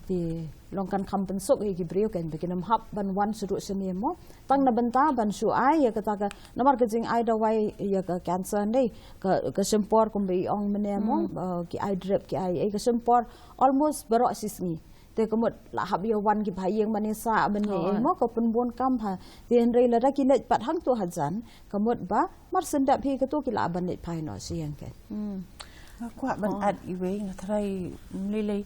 Te long kan kham pynsuk ïa ki briew kan ba kin ym hap ban wan shuh shuh ne mo. Tang na bynta ban shu ai ïa kata ka namar ka jingai dawai ïa ka cancer ne ka, ka shempor kumba i ong mynne mo, uh, ki ai drip ki ai, ai ka shempor almost baroh shi sngi. Te ka mut la hap ïa wan ki bha ïing mane sa ban ïa ïeng mo ka pynbun kam ha. Te hynrei lada ki leit pat hangto hajan ka mut ba mar sendap hi kato ki la ban leit phai noh sha ïing kan. Nga kwah ban add iwei nga tharai mlei lei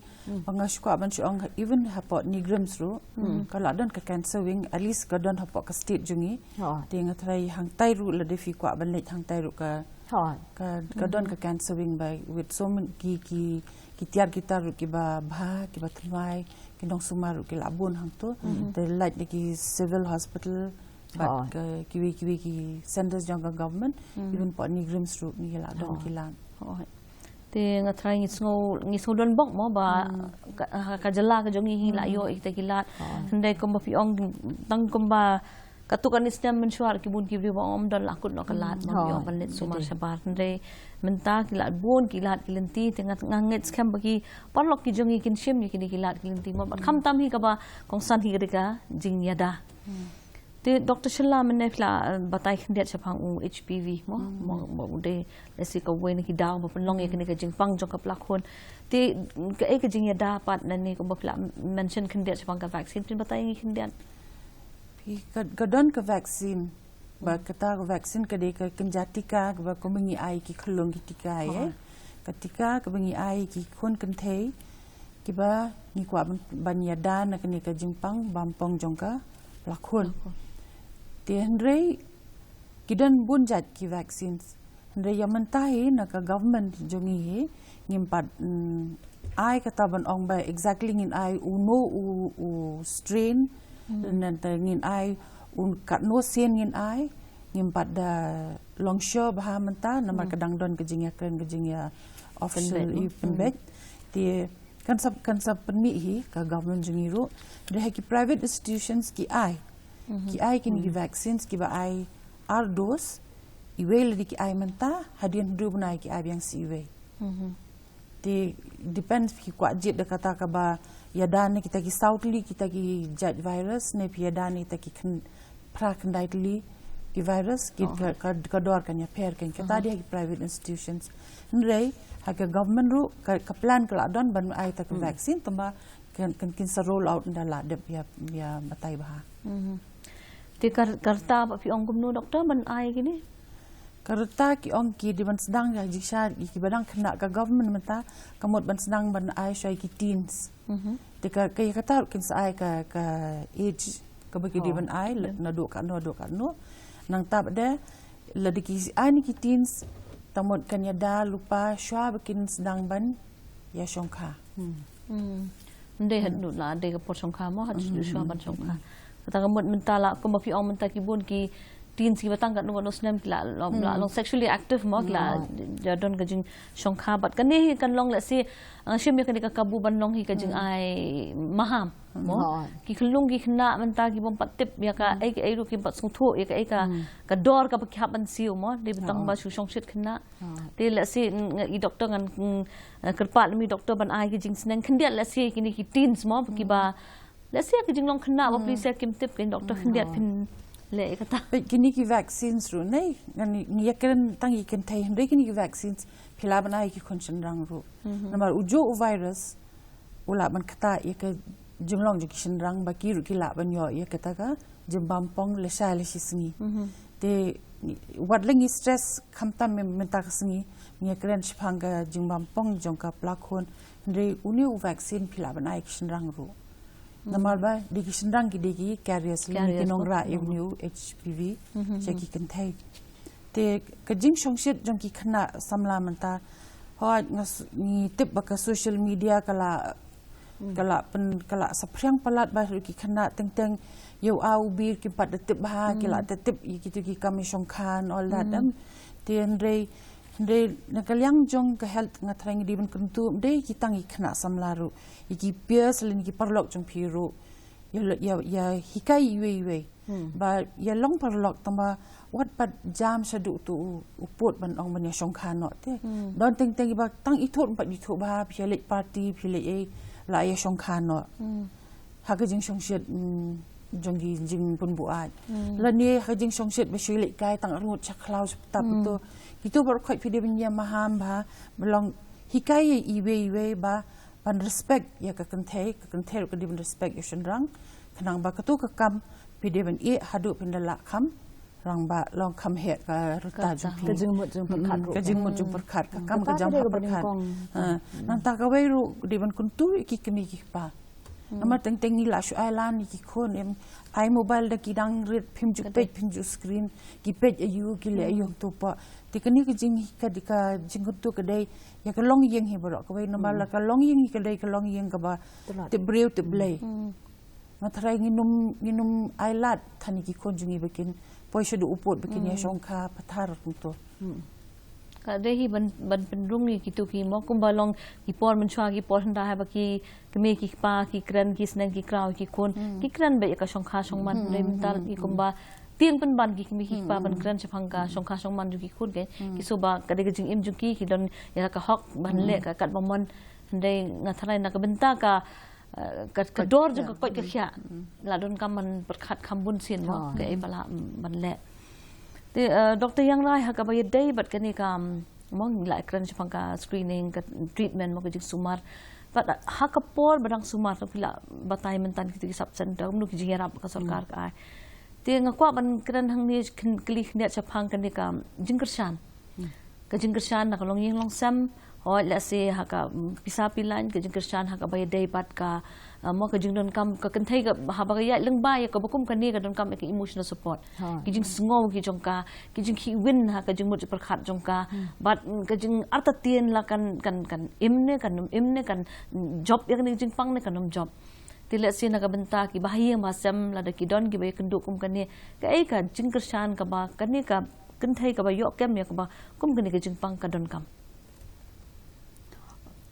ba nga shu kwah ban shu ong even hapoh NEIGRIHMS ruh ka la don ka cancer wing, at least ka don hapoh ka state jong ngi. Te nga tharai hangtai ruh lada phi kwah ban leit hangtai ruh ka, ka, ka don ka cancer wing ba with so many ki, ki, ki tiar ki tar ruh kiba bha kiba thymmai, ki nongsumar ruh ki la bun hangto. Te lait da ki civil hospital bad ka kiwei kiwei ki centers jong ka government, even poh NEIGRIHMS ruh ngi la don ki lad. Te nga tharai ngi sngew, ngi sngew don bok mo ba ka, ka jylla ka jong ngi hi la ïoh ïa kita ki lad. Hynrei kumba phi ong tang kumba katto katne snem mynshuwa ki bun ki briew ba ym don la kut noh ka lad mo, phi ong ban leit sumar shabar. Hynrei mynta ki lad bun ki lad ki lynti, te nga, nga ngeit skhem ba ki paralok ki jong ngi kin shim ïa kine ki lad ki lynti mo. Bad khamtam hi kaba kongsan hi ka dei ka jingïada. Te Doctor Shylla mynne phi la, eh, batai khyndiat shaphang u HPV mo, mo, mo u dei lehse kawei na ki daw ba pynlong ïa kane ka jingpang jong ka pla khun. Te kaei ka jingïada pat nangne kumba phi la mention khyndiat shaphang ka vaccine, phin batai ngi khyndiat. Phi ka, ka don ka vaccine. Ba kata ka vaccine ka dei ka kynja tika kaba kumba ngi ai ki khyllung ki tika ïa. Ka tika kaba ngi ai ki khun kynthei kiba ngi kwah ban, ban ïada na kane ka jingpang bampong jong ka pla khun. Te hynrei ki don bun jait ki vaccines. Hynrei ïa mynta hi na ka government jong ngi hi ngim pat, mm, ai kata ban ong ba exactly ngin ai uno u, u strain. Nangta ngin ai un katno sien ngin ai, ngim pat da long sure bha mynta namar ka dang don ka jingïakren ka jingïa official i pynbeit. Te kan sa, kan sa pynmih hi ka government jong ngi ruh. Dei ha ki private institutions ki ai. Ki ai kine ki vaccines kiba ai ar dose, iwei lada ki ai mynta, hadien hynriew bnai ki ai biang sa iwei. Te depends phi kwah jied da kata kaba ïada na kita ki saw tylli kita ki jait virus ne phi ïada na kita ki khyndai phra khyndai tylli ki virus ki ka, ka, ka dor kan ïapher kan kata dei ha ki private institutions. Hynrei ha ka government ruh ka, ka plan ka la don ban ai ta ka vaccine tangba kan, kan kin sa roll out ynda la dep ïa, ïa batai bha. Te ka, ka rta ba phi ong kumno doctor ban ai kine? Ka rta ki ong ki dei ban sdang ïa jingshisha ïa kiba dang khynnah ka government mynta ka mut ban sdang ban ai shuwa ïa ki teens. Te ka, ka ïa kata ruh kin sa ai ka, ka age kaba ki dei ban ai naduh katno, naduh katno. Nangta pat de lada ki ai na ki teens ta mut kan ïada lypa shuwa ba kin sdang ban ïa shongkha. Ym dei haduh la dei ka por shongkha mo, haduh shuwa ban shongkha. Kata ka mut mynta la kumba phi ong mynta ki bun ki teens kiba tang katno katno snem ki la long, la long sexually active mo, ki la ïa don ka jingshongkha bad kane hi kan long lehse, ah, shim ïa kane ka kabu ban long hi ka jingai maham mo. Ki khyllung ki khynnah mynta ki bym pat tip ïa kaei kaei ruh kim pat sngewthuh ïa kaei ka, ka dor kaba ki hap ban siew mo, dei ba tang ba shu shongshit khynnah. Te lehse, mm, i doctor ngan, mm, eh, kyrpad lem i doctor ban ai ki jingsneng khyndiat lehse kine ki teens mo kiba lehse ki jinglong khynnah ba phi lehse kim tip, ki doctor khyndiat phin leh ïa kata. Peit kine ki vaccines ruh ne ngan ïakren tang ïa ki kynthei hynrei kine ki vaccines phi lah ban ai ki khun shynrang ruh. Namar u juh u virus u lah ban ktah ïa ka jinglong jong ki shynrang ba ki ruh ki lah ban ïoh ïa kata ka jingbam pong lashai lashi sngi. Te wat la ngi stress khamtam myn-, mynta ka sngi, ngi ïakren shaphang ka jingbam pong jong ka pla khun, hynrei une u vaccine phi lah ban ai ki shynrang ruh. Namar ba dei ki shynrang ki dei ki carriers lane ki nongrah ïa une u H P V sha ki kynthei. Te ka jingshongshit jong ki khynnah samla mynta, hooid nga s-, ngi tip ba ka social media ka la Ka la pyn, ka la saphriang palat ba ki khynnah teng teng ïa u A u B kim pat da tip bha, ki la da tip ïa kitu ki kam ïa shongkha and all that. Em, te hynrei, hynrei na ka liang jong ka health nga tharai ngi dei ban kyntu, ym dei ki tang ki khynnah samla ruh, ïa ki peers lane ki paralok jong phi ruh, ïa, ïa, ïa hikai iwei iwei. Ba ïa long paralok tang ba wat pat jam shaduh tu u, u pud ban ong ban ïa shongkha noh te. Don teng teng ba tang ithuh pat ithuh ba phi leit party, phi leit ei, la ïa shongkha noh. Ha ka jingshongshit, mm, jong ki jingpynbuaid. Lane ha ka jingshongshit ba shu leit kai tang arngut sha khlaw sha ptap tu. Kitu baroh khoit phi dei ban ïa maham ba, ba long hikai ïa iwei iwei ba ban respect ïa ka kynthei, ka kynthei ruh ka dei ban respect ïa u shynrang. Khnang ba katu ka kam phi dei ban ïeh haduh phin da lah kham, rang ba long kham heh ka rta jong phi. Ka jingmut jingpyrkhat ruh. Ka jingmut jingpyrkhat, ka kam ka jam ha pyrkhat. Nangta kawei ruh dei ban kyntu ïa ki kmie ki kpa. Namar teng teng ngi la shu ai lan ïa ki khun, em, ai mobile da ki dang rit, phim ju peit, phim ju screen, ki peit aiu, ki leh aiu tu pat. Te kane ka jing, ka, ka jingkyntu ka dei ïa ka longïing hi baroh kawei, namar la ka longïing hi ka dei ka longïing kaba tip briew tip Blei. Nga tharai ngin ym, ngin ym ai lad than ïa ki khun jong ngi ba kin poi shaduh u pud ba kin ïa shongkha pathar kumtu. Ka dei hi ban, ban pynrung ïa kitu ki mo, kumba long ki por mynshuwa, ki por hyndai ba ki kmie ki kpa ki kren, ki sneng ki kraw ki khun, ki kren beit ïa ka shongkha shongman. Hynrei mynta ki kumba tieng pynban ki kmie ki kpa ban kren shaphang ka shongkha shongman jong ki khun, ki, ki shu ba ka dei ka jingim jong ki, ki don ïa ka hok ban leh ka katba mon. Hynrei nga tharai na ka bynta ka, eh, ka, ka dor jong ka koit ka khiah, la donkam ban pyrkhat kham bun sien mo, kaei ba lah, mm, ban leh. Te, eh, Doctor Ïangrai, ha kaba ïadei bad kane ka, mm, mo, ngi la kren shaphang ka screening, ka treatment mo, ka jingsumar. Bad, eh, ha ka por ba dang sumar, to phi la batai mynta kitu ki sub center, kumno ki jingïarap ka sorkar ka ai. Te nga kwah ban kren hangne khyn-, kylli khyndiat shaphang kane ka jingkyrshan. Ka jingkyrshan na ka longïing longsem, hooid, lehse ha ka, mm, pisa pylliang, ka jingkyrshan ha kaba ïadei bad ka, ah, mo, ka jingdonkam ka kynthei ka, haba ka ïaid lyngba ïa kaba kum kane ka donkam ïa ka emotional support. Ki jingsngew ki jong ka, ki jingkhih win ha ka jingmut jingpyrkhat jong ka. Bad, mm, ka jingartatien la kan, kan, kan im ne, kan ym im ne, kan, mm, jop ïa kane ka jingpang ne kan ym jop. Te lehse na ka bynta kiba ha ïing ba ha sem, lada ki don kiba ïakynduh kum kane, kaei ka jingkyrshan kaba kane ka kynthei kaba ïoh kem ïa kaba kum kane ka jingpang ka donkam?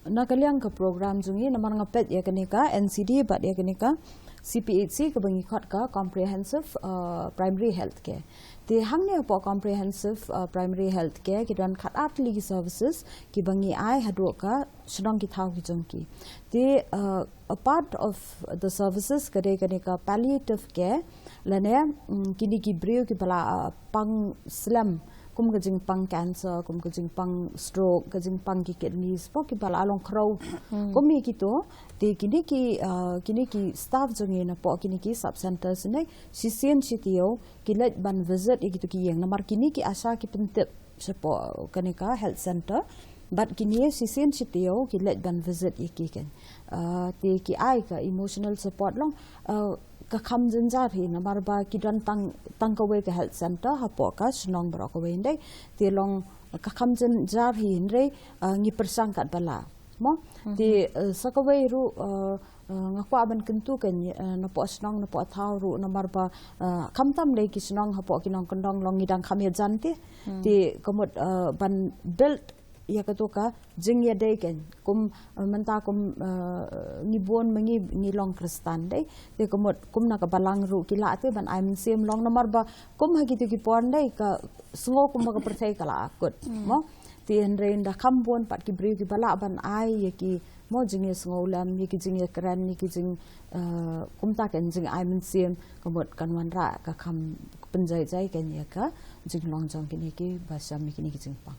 Na ka liang ka program jong ngi, namar nga peit ïa kane ka N C D bad ïa kane ka C P H C kaba ngi khot ka Comprehensive, uh, Primary Health Care. Te hangne hapoh Comprehensive, uh, Primary Health Care ki don khatar tylli ki services kiba ngi ai haduh ka shnong ki thaw ki jong ki. Te, uh, a part of the services ka dei kane ka palliative care, lane, mm, kine ki briew kiba la, uh, pang slem, kum ka jingpang cancer, kum ka jingpang stroke, ka jingpang ki kidneys, po kiba la long khrew. Kum ïa kito, te kine ki, uh, kine ki staff jong ngi napoh kine ki sub centers ne, shisien shi taïew ki leit ban visit ïa kito ki ïing, namar kine ki ASHA ki pyntip shapoh kane ka health center. Bad kine shisien shi taïew ki leit ban visit ïa ki, kan. Ah, te ki ai ka emotional support long, ah, ka kham jynjar hi, namar ba ki don tang, tang kawei ka health center hapoh ka shnong baroh kawei, ym dei? Te long ka kham jynjar hi, hynrei, ah, ngi pyrshang katba lah. Mo? Te, ah, sa kawei ruh, ah, ah, nga kwah ban kyntu, kan, ah, napoh shnong, napoh thaw ruh, namar ba, ah, khamtam dei ki shnong hapoh ki nongkyndong long ngi dang kham ïajan te. Te ka mut, ah, ban build ïa katu ka jingïadei, kan, kum, ah, mynta kum, ah, ngi bun ma ngi, ngi long Khristan, dei? Te ka mut kum na ka balang ruh ki lah te ban ai mynsiem long, namar ba kum ha kitu ki por, dei, ka sngew kumba ka pyrthei ka la akut. Mo? Te hynrei ynda kham bun pat ki briew kiba lah ban ai ïa ki, mo, jingïasngewlem, ïa ki jingïakren, ïa ki jing, eh, kumta, kan, jingai mynsiem, ka mut kan wanrah ka kham pynjai jai, kan, ïa ka jinglong jong kine kiba shem ïa kine ki jingpang.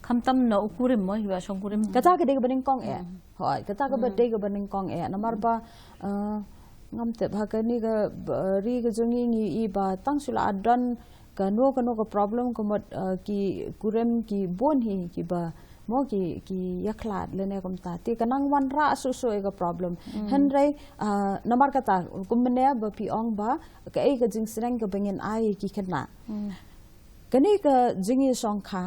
Khamtam na u kurim, mo, ïa shongkurim. Kata ka dei kaba nyngkong eh. Hooid, kata kaba dei kaba nyngkong eh. Namar ba, eh, ngam tip, ha kane ka, ba, ri ka jong ngi, ngi i ba tang shu la don kano kano ka problem, ka mut, eh, ki kurim ki bun hi kiba, mo, ki, ki ïakhlad lane kumta. Te ka nang wanrah shuh shuh ïa ka problem. Hynrei, eh, namar kata, kum mynne ba phi ong ba kaei ka jingsneng kaba ngin ai ïa ki khynnah. Kane ka jingïashongkha,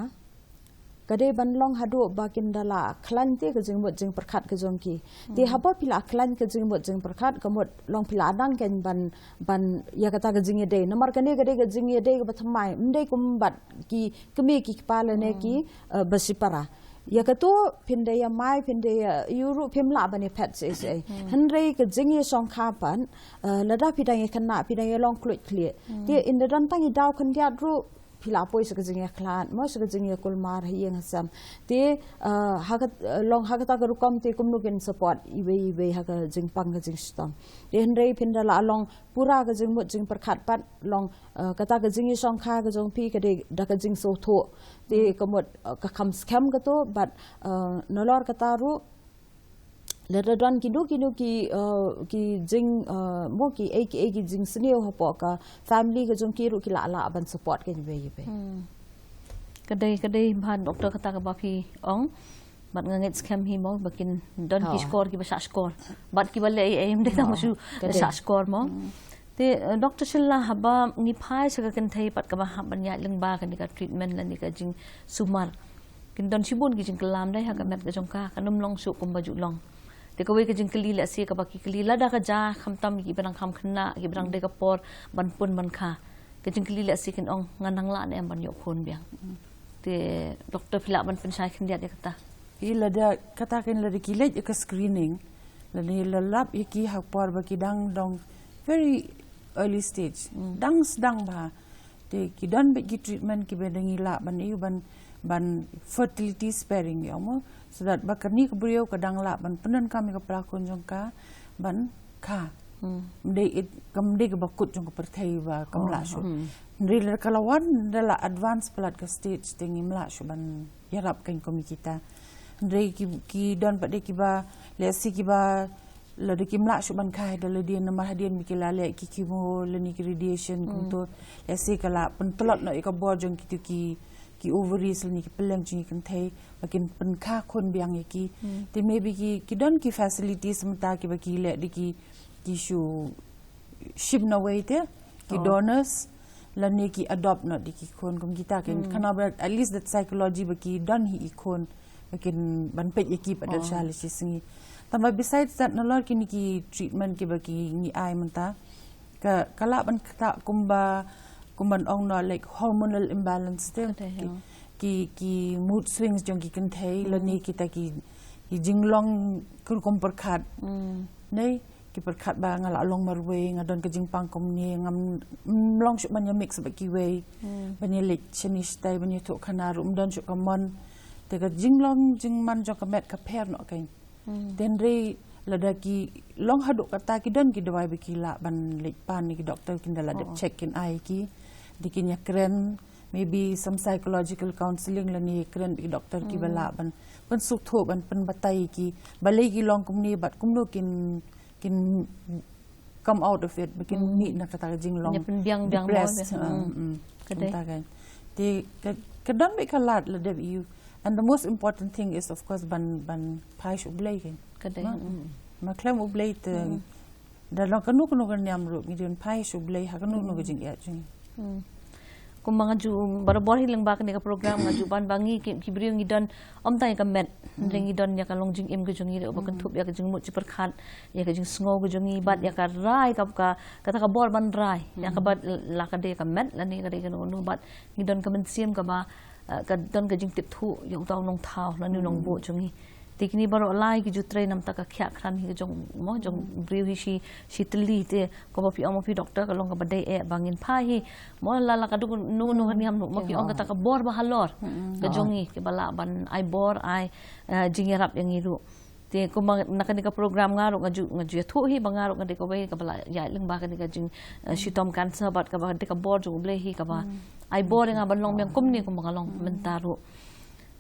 ka dei ban long haduh ba kin da la khlaiñ te ka jingmut jingpyrkhat ka jong ki. Te haba phi la khlaiñ ka jingmut jingpyrkhat, ka mut long phi la dang kein ban, ban ïa kata ka jingïadei. Namar kane ka dei ka jingïadei kaba thymmai, ym dei kum bad ki kmie ki kpa lane ki, eh, bashipara. Ïa kato phin da ïa mai, phin da ïa ïuh ruh, phim lah ban ïa phet shisha. Hynrei ka jingïashongkha pat, eh, lada phi dang ïa khynnah, phi dang ïa long kluit khlieh, te ynda don tang i daw khyndiat ruh, phi la poi sha ka jingïakhlad, mo, sha ka jingïakulmar ha ïing ha sem. Te, eh, ha ka, eh, long ha kata ka rukom te kumno kin support iwei iwei ha ka jingpang ka jingshitom. Te hynrei phin da la long pura ka jingmut jingpyrkhat pat, long, eh, kata ka jingïashongkha ka jong phi ka dei da ka jingsngewthuh. Te ka mut, eh, ka kham skhem kato, bad, eh, nalor kata ruh, lada don kino kino ki, eh, ki jing, eh, mo, ki ei ki ei ki jingsniew hapoh ka family ka jong ki ruh, ki lah lah ban support kein iwei iwei. Ka dei, ka dei bha, Doctor, kata kaba phi ong. Bad nga ngeit skhem hi mo ba kin don ki shkor kiba shah shkor. Bad kiba leh ei ei ym dei tang shu shah shkor mo. Te, eh, Doctor Sheila, haba ngi phai sha ka kynthei pat kaba hap ban ïaid lyngba kane ka treatment lane ka jingsumar, kin don shibun ki jingkylli, dei ha ka met ka jong ka, kan ym long shuh kumba ju long. Te kawei ka jingkylli lehse kaba ki kylli lada ka jia, khamtam kiba dang kham khynnah, kiba dang dei ka por ban pun ban kha. Ka jingkylli lehse kin ong, ngan nang lah ne em ban ïoh khun biang. Te Doctor, phi lah ban pynshai khyndiat ïa kata? Ïa, lada kata kein, lada ki leit ïa ka screening, lada la lap ïa ki ha por ba ki dang long very early stage, dang sdang bha. Te ki don bad ki treatment kiba dang ïa lah ban ïa ban, ban fertility sparing ïa mo, so that ba kane ka briew ka dang lah ban pyndonkam ïa ka pyrkhun jong ka ban kha. Ym dei it, kam dei kaba kut jong ka pyrthei ba kam lah shuh. Hynrei lada ka la wan da la advance palat ka stage te ngim lah shuh ban ïarap kein kum ïa kita. Hynrei ki, ki don pat de kiba, lehse kiba, lada kim lah shuh ban kha da lade namar hadien ba ki la leh ki chemo lane ki radiation kumto. Lehse ka la pyntlot noh ïa ka bor jong kitu ki, ki ovaries lane ki pylleng jong ki kynthei ba kin pynkha khun biang ïa ki. Te maybe ki, ki don ki facilities mynta kiba ki leh da ki, ki shu shim na wei te, ki donors, lane ki adopt noh da ki khun kum kita kein. Kane ba at least that psychology ba ki don hi i khun ba kin ban peit ïa ki pat da sha la shi sngi. Tangba besides that, nalor kine ki treatment kiba ki ngi ai mynta, ka, ka lah ban kata kumba, kumban ong noh, like, hormonal imbalance te. Ki, ki mood swings jong ki kynthei lane kita ki, ki jinglong ka rukom pyrkhat. Nei, ki pyrkhat ba nga la long marwei, nga don ka jingpang kumne, ngam long shuh ban ïa mix bad kiwei, ban ïa leit shane shatai, ban ïathuh khana ruh ym don shuh ka mon. Te ka jinglong jingman jong ka met ka pher noh kein. Te hynrei lada ki long haduh kata, ki don ki dawai ba ki lah ban leit pan ïa ki doctor, kin da la dep check, kin ai ki, da kin ïa kren, maybe some psychological counseling lane kren bad ki doctor kiba lah ban pynsngewthuh, ban pynbatai ïa ki balei ki long kumne bad kumno kin, kin come out of it, ba kin mih na kata ka jinglong, ïa pynbiang biang mo, depressed. Ka dei. Te ka, ka don bad ka lad lada ïoh. And the most important thing is, of course, ban, ban phai sha U Blei kein. Ka dei. Ma khlem U Blei te da long kano kano ka niam ruh, ngi dei ban phai sha U Blei ha kano kano ka jingeh jong ngi. Kumba nga ju barabor hi lyngba kane ka program nga ju ban ba ngi ki, ki briew ngi don ym tang ïa ka met, hynrei ngi don ïa ka long jingim ka jong ngi ruh ba kynthup ïa ka jingmut jingpyrkhat, ïa ka jingsngew ka jong ngi bad ïa ka rai ka, ka, kata ka bor ban rai, ïa kaba la ka dei ka met lane ka dei kano kano bad ngi don ka mynsiem kaba, eh, ka don ka jingtip thuh ïa uta u nongthaw lane u nongbuh jong ngi. Te kine baroh lai ki ju trei namar ka khiah khlaiñ hi ka jong mo, jong briew hi shi, shi tylli. Te kumba phi ong mo phi doctor, ka long kaba dei eh ba ngin phai hi mo, la la ka duk nu nu ka niam nu mo, ki ong kata ka bor ba halor ka jong ngi, kiba lah ban ai bor, ai, eh, jingïarap ïa ngi ruh. Te kumba na kane ka program nga ruh nga ju, nga ju ïathuh hi ba nga ruh nga dei kawei kaba la ïaid lyngba kane ka jing, eh, shitom cancer bad kaba dei ka bor jong U Blei hi kaba ai bor ïa nga ban long biang kumne kumba nga long mynta ruh.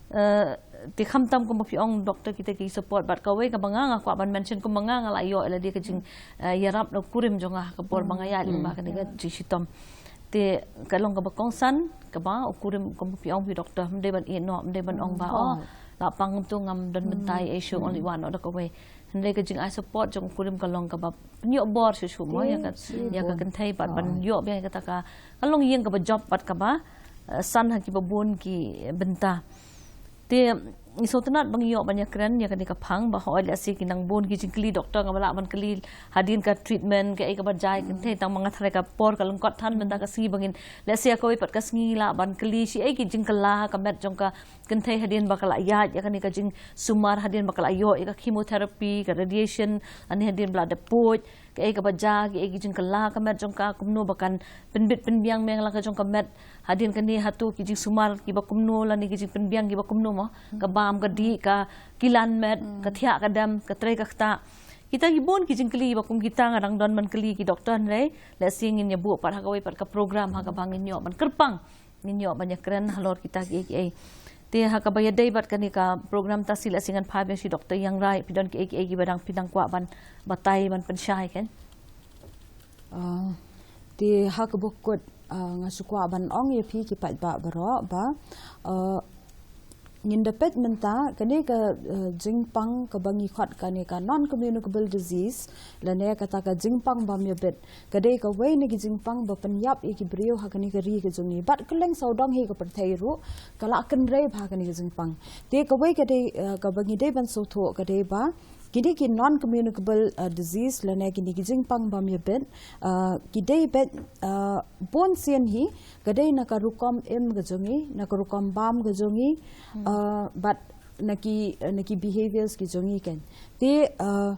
Eh, te khamtam kumba phi ong doctor, kita ki support, bad kawei kaba nga, nga kwah ban mention, kumba nga, nga la ïoh ïa lade ka jing, eh, ïarap na u kurim jong nga ha ka por ba nga ïaid lyngba kane ka jingshitom. Te ka long kaba kongsan, kaba u kurim kumba phi ong phi doctor, ym dei ban ïeh noh, ym dei ban ong ba, oh, la pang kumto ngam don bynta ei shuh, ong leit wad noh da kawei. Hynrei ka jingai support jong u kurim ka long kaba pynïoh bor shuh shuh mo ïa ka, ïa ka kynthei bad ban ïoh biang ïa kata ka, ka longïing kaba jop bad kaba, eh, san ha kiba bun ki bynta. Te ngi sngewtynnat ba ngi ïoh ban ïakren ïa kane ka phang ba hooid lehse ki nang bun ki jingkylli doktor, nga ba lah ban kylli hadien ka treatment kaei kaba jia ïa kynthei, tang ma nga tharai ka por ka lyngkot than mynta ka sngi ba ngin, lehse ïa kawei pat ka sngi lah ban kylli shi ei ki jingkylla ha ka met jong ka kynthei hadien ba ka la ïaid ïa kane ka jingsumar, hadien ba ka la ïoh ïa ka chemotherapy, ka radiation, lane hadien ba la dep puid, kaei kaba jia, kaei ki jingkylla ha ka met jong ka, kumno ba kan pynbit pynbiang meng la ka jong ka met hadien kane, hato ki jingsumar kiba kumno lane ki jingpynbiang kiba kumno mo, ka bam ka dih, ka kilan met, ka thiah ka dem, ka trei ka ktah. Kita ki bun ki jingkylli ba kum kita nga dang don ban kylli ki doktor, hynrei lehse ngin ïa buh pat ha kawei pat ka program ha kaba ngin ïoh ban kyrpang, ngin ïoh ban ïakren halor kita kiei kiei. Te ha kaba ïadei bad kane ka program Tasi, lehse ngan phai biang sha i Doktor Ïangrai, phi don kiei kiei kiba dang phi dang kwah ban batai, ban pynshai, kan? Ah, te ha kaba kut, ah, nga shu kwah ban ong ïa phi ki paidbah baroh ba, ah, ngin da peit mynta kane ka, ah, jingpang kaba ngi khot kane ka non communicable disease, lane kata ka jingpang bam ïabit, ka dei kawei na ki jingpang ba pynïap ïa ki briew ha kane ka ri ka jong ngi, bad kylleng sawdong hi ka pyrthei ruh ka la kynrei bha kane ka jingpang. Te kawei ka dei, ah, kaba ngi dei ban sngewthuh ka dei ba kine ki non communicable, ah, disease lane kine ki jingpang bam ïabit, ah, ki dei beit, ah, bun sien hi ka dei na ka rukom im ka jong ngi, na ka rukom bam ka jong ngi, ah, bad na ki, na ki behaviours ki jong ngi, kan. Te, ah,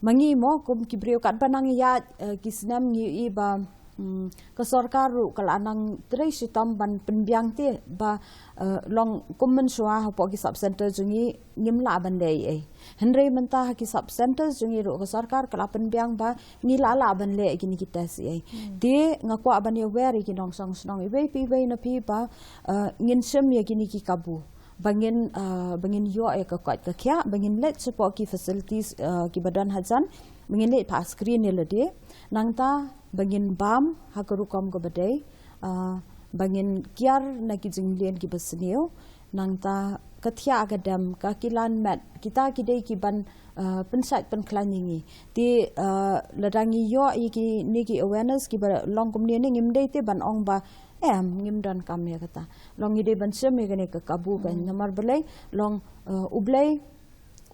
ma ngi mo kum ki briew katba nang ïaid, ah, ki snem ngi ïohi ba, hmm, ka sorkar ruh ka la nang trei shitom ban pynbiang te ba, eh, long kum mynshuwa hapoh ki sub center jong ngi ngim lah ban leh ei ei. Hynrei mynta ha ki sub center jong ngi ruh ka sorkar ka la pynbiang ba ngi lah lah ban leh kine ki test ei ei. Te nga kwah ban ïawer ïa ki nongshong shnong iwei pa iwei na phi ba, eh, ngin shim ïa kine ki kabu ba ngin, ah, ba ngin ïoh ïa ka koit ka khiah, ba ngin leit shapoh ki facilities, ah, kiba don hajan, ba ngin leit phah screen ïa lade, nangta ba ngin bam ha ka rukom kaba dei, ah, ba ngin kiar na ki jingleh kiba sniew, nangta ka thiah ka dem, ka kilan met, kita ki dei ki ban, ah, pynshait pynkhlaiñ ïa ngi. Te, ah, lada ngi ïoh ïa kine ki awareness kiba long kumne ne, ngim dei te ban ong ba em, ngim donkam ïa kata. Long ngi dei ban shim ïa kane ka kabu, kan. Namar balei, long, eh, U Blei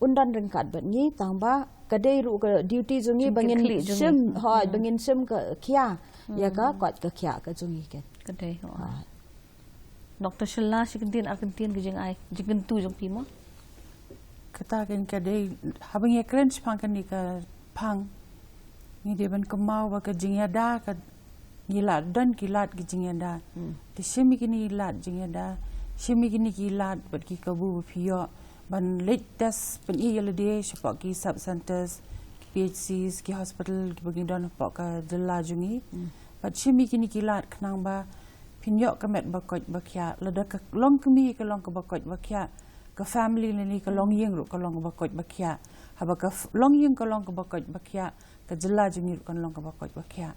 un don ryngkat bad ngi, tang ba ka dei ruh ka duty jong ngi ba ngin shim, hooid, ba ngin shim ka khia ïa ka koit ka khiah ka jong ngi, kan. Ka dei, hooid. Doktor Shylla, shi kyntien ar kyntien ka jingai, jingkyntu jong phi mo? Kata kan ka dei, haba ngi ïakren shaphang kane ka phang, ngi dei ban kynmaw ba ka jingïada ka, ngi la don ki lad ki jingïada. Te shim ïa kine ki lad jingïada, shim ïa kine ki lad bad ki kabu ba phi ïoh ban leit test pyni ïa lade shapoh ki sub centers, ki P H Cs, ki hospital kiba ngi don hapoh ka jylla jong ngi. Bad shim ïa kine ki lad khnang ba phin ïoh ka met ba koit ba khiah. Lada ka longkmie ka long kaba koit ba khiah, ka family lane ka longïing ruh ka long kaba koit ba khiah. Haba ka f-, longïing ka long kaba koit ba khiah, ka jylla jong ngi ruh kan long kaba koit ba khiah.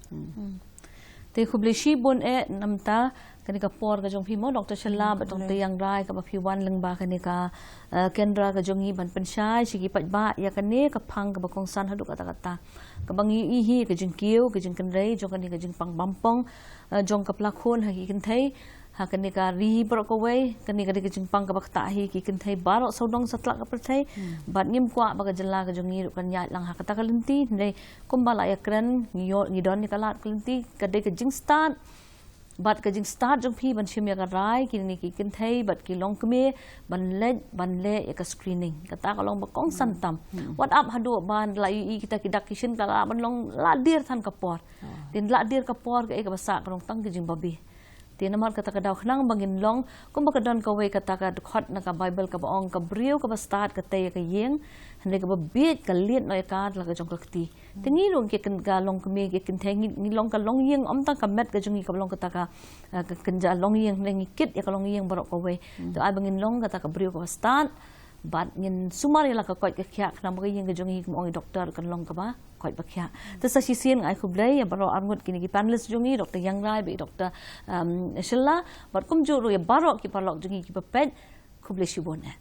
Te khublei shibun eh namar kane ka por ka jong phi mo, Doktor Shylla bad Doktor Ïangrai, kaba phi wan lyngba kane ka, eh, kendra ka jong ngi ban pynshai sha ki paidbah ïa kane ka phang kaba kongsan haduh katta katta. Kaba ngi ïohi hi ka jingkiew, ka jingkynrei jong kane ka jingpang bam pong, eh, jong ka pla khun ha ki kynthei ha kane ka ri baroh kawei. Kane ka dei ka jingpang kaba ktah hi ki kynthei baroh sawdong satlak ka pyrthei. Bad ngim kwah ba ka jylla ka jong ngi ruh kan ïaid lang ha kata ka lynti. Hynrei kumba la ïakren, ngi ïoh, ngi don ïa ka lad ka lynti, ka dei ka jingstad bad ka jingstad jong phi ban shim ïa ka rai kine ki kynthei bad ki longkmie ban leit ban leh ïa ka screening. Kata ka long ba kongsan tam. Wat ap haduh ban la ïohi kita ki dak ki shin, ka la ban long la dier than ka por. Te la dier ka por, kaei kaba sah, ka long tang ka jingbabe. Te namar kata ka daw khnang ba ngin long kumba ka don kawei kata ka dkhot na ka Baibl kaba ong, ka briew kaba stad ka tei ïa ka ïing, hynrei kaba bieit ka lied noh ïa ka da la ka jong ka kti. Te ngi ruh ki kyn-, ka longkmie ki kynthei ngi, ngi long ka longïing, ym tang ka met ka jong ngi kaba long kata ka, eh, ka kynja longïing, hynrei ngi kit ïa ka longïing baroh kawei. Te ai ba ngin long kata ka briew kaba stad bad ngin sumar ïa la ka koit ka khiah, khnang ba ka ïing ka jong ngi, kum ong i doktor, kan long kaba koit ba khiah. Te sa shisien nga ai khublei ïa baroh arngut kine ki panelist jong ngi, Doktor Ïangrai bad Doktor, um, Shylla, bad kumjuh ruh ïa baroh ki paralok jong ngi kiba peit. Khublei shibun eh.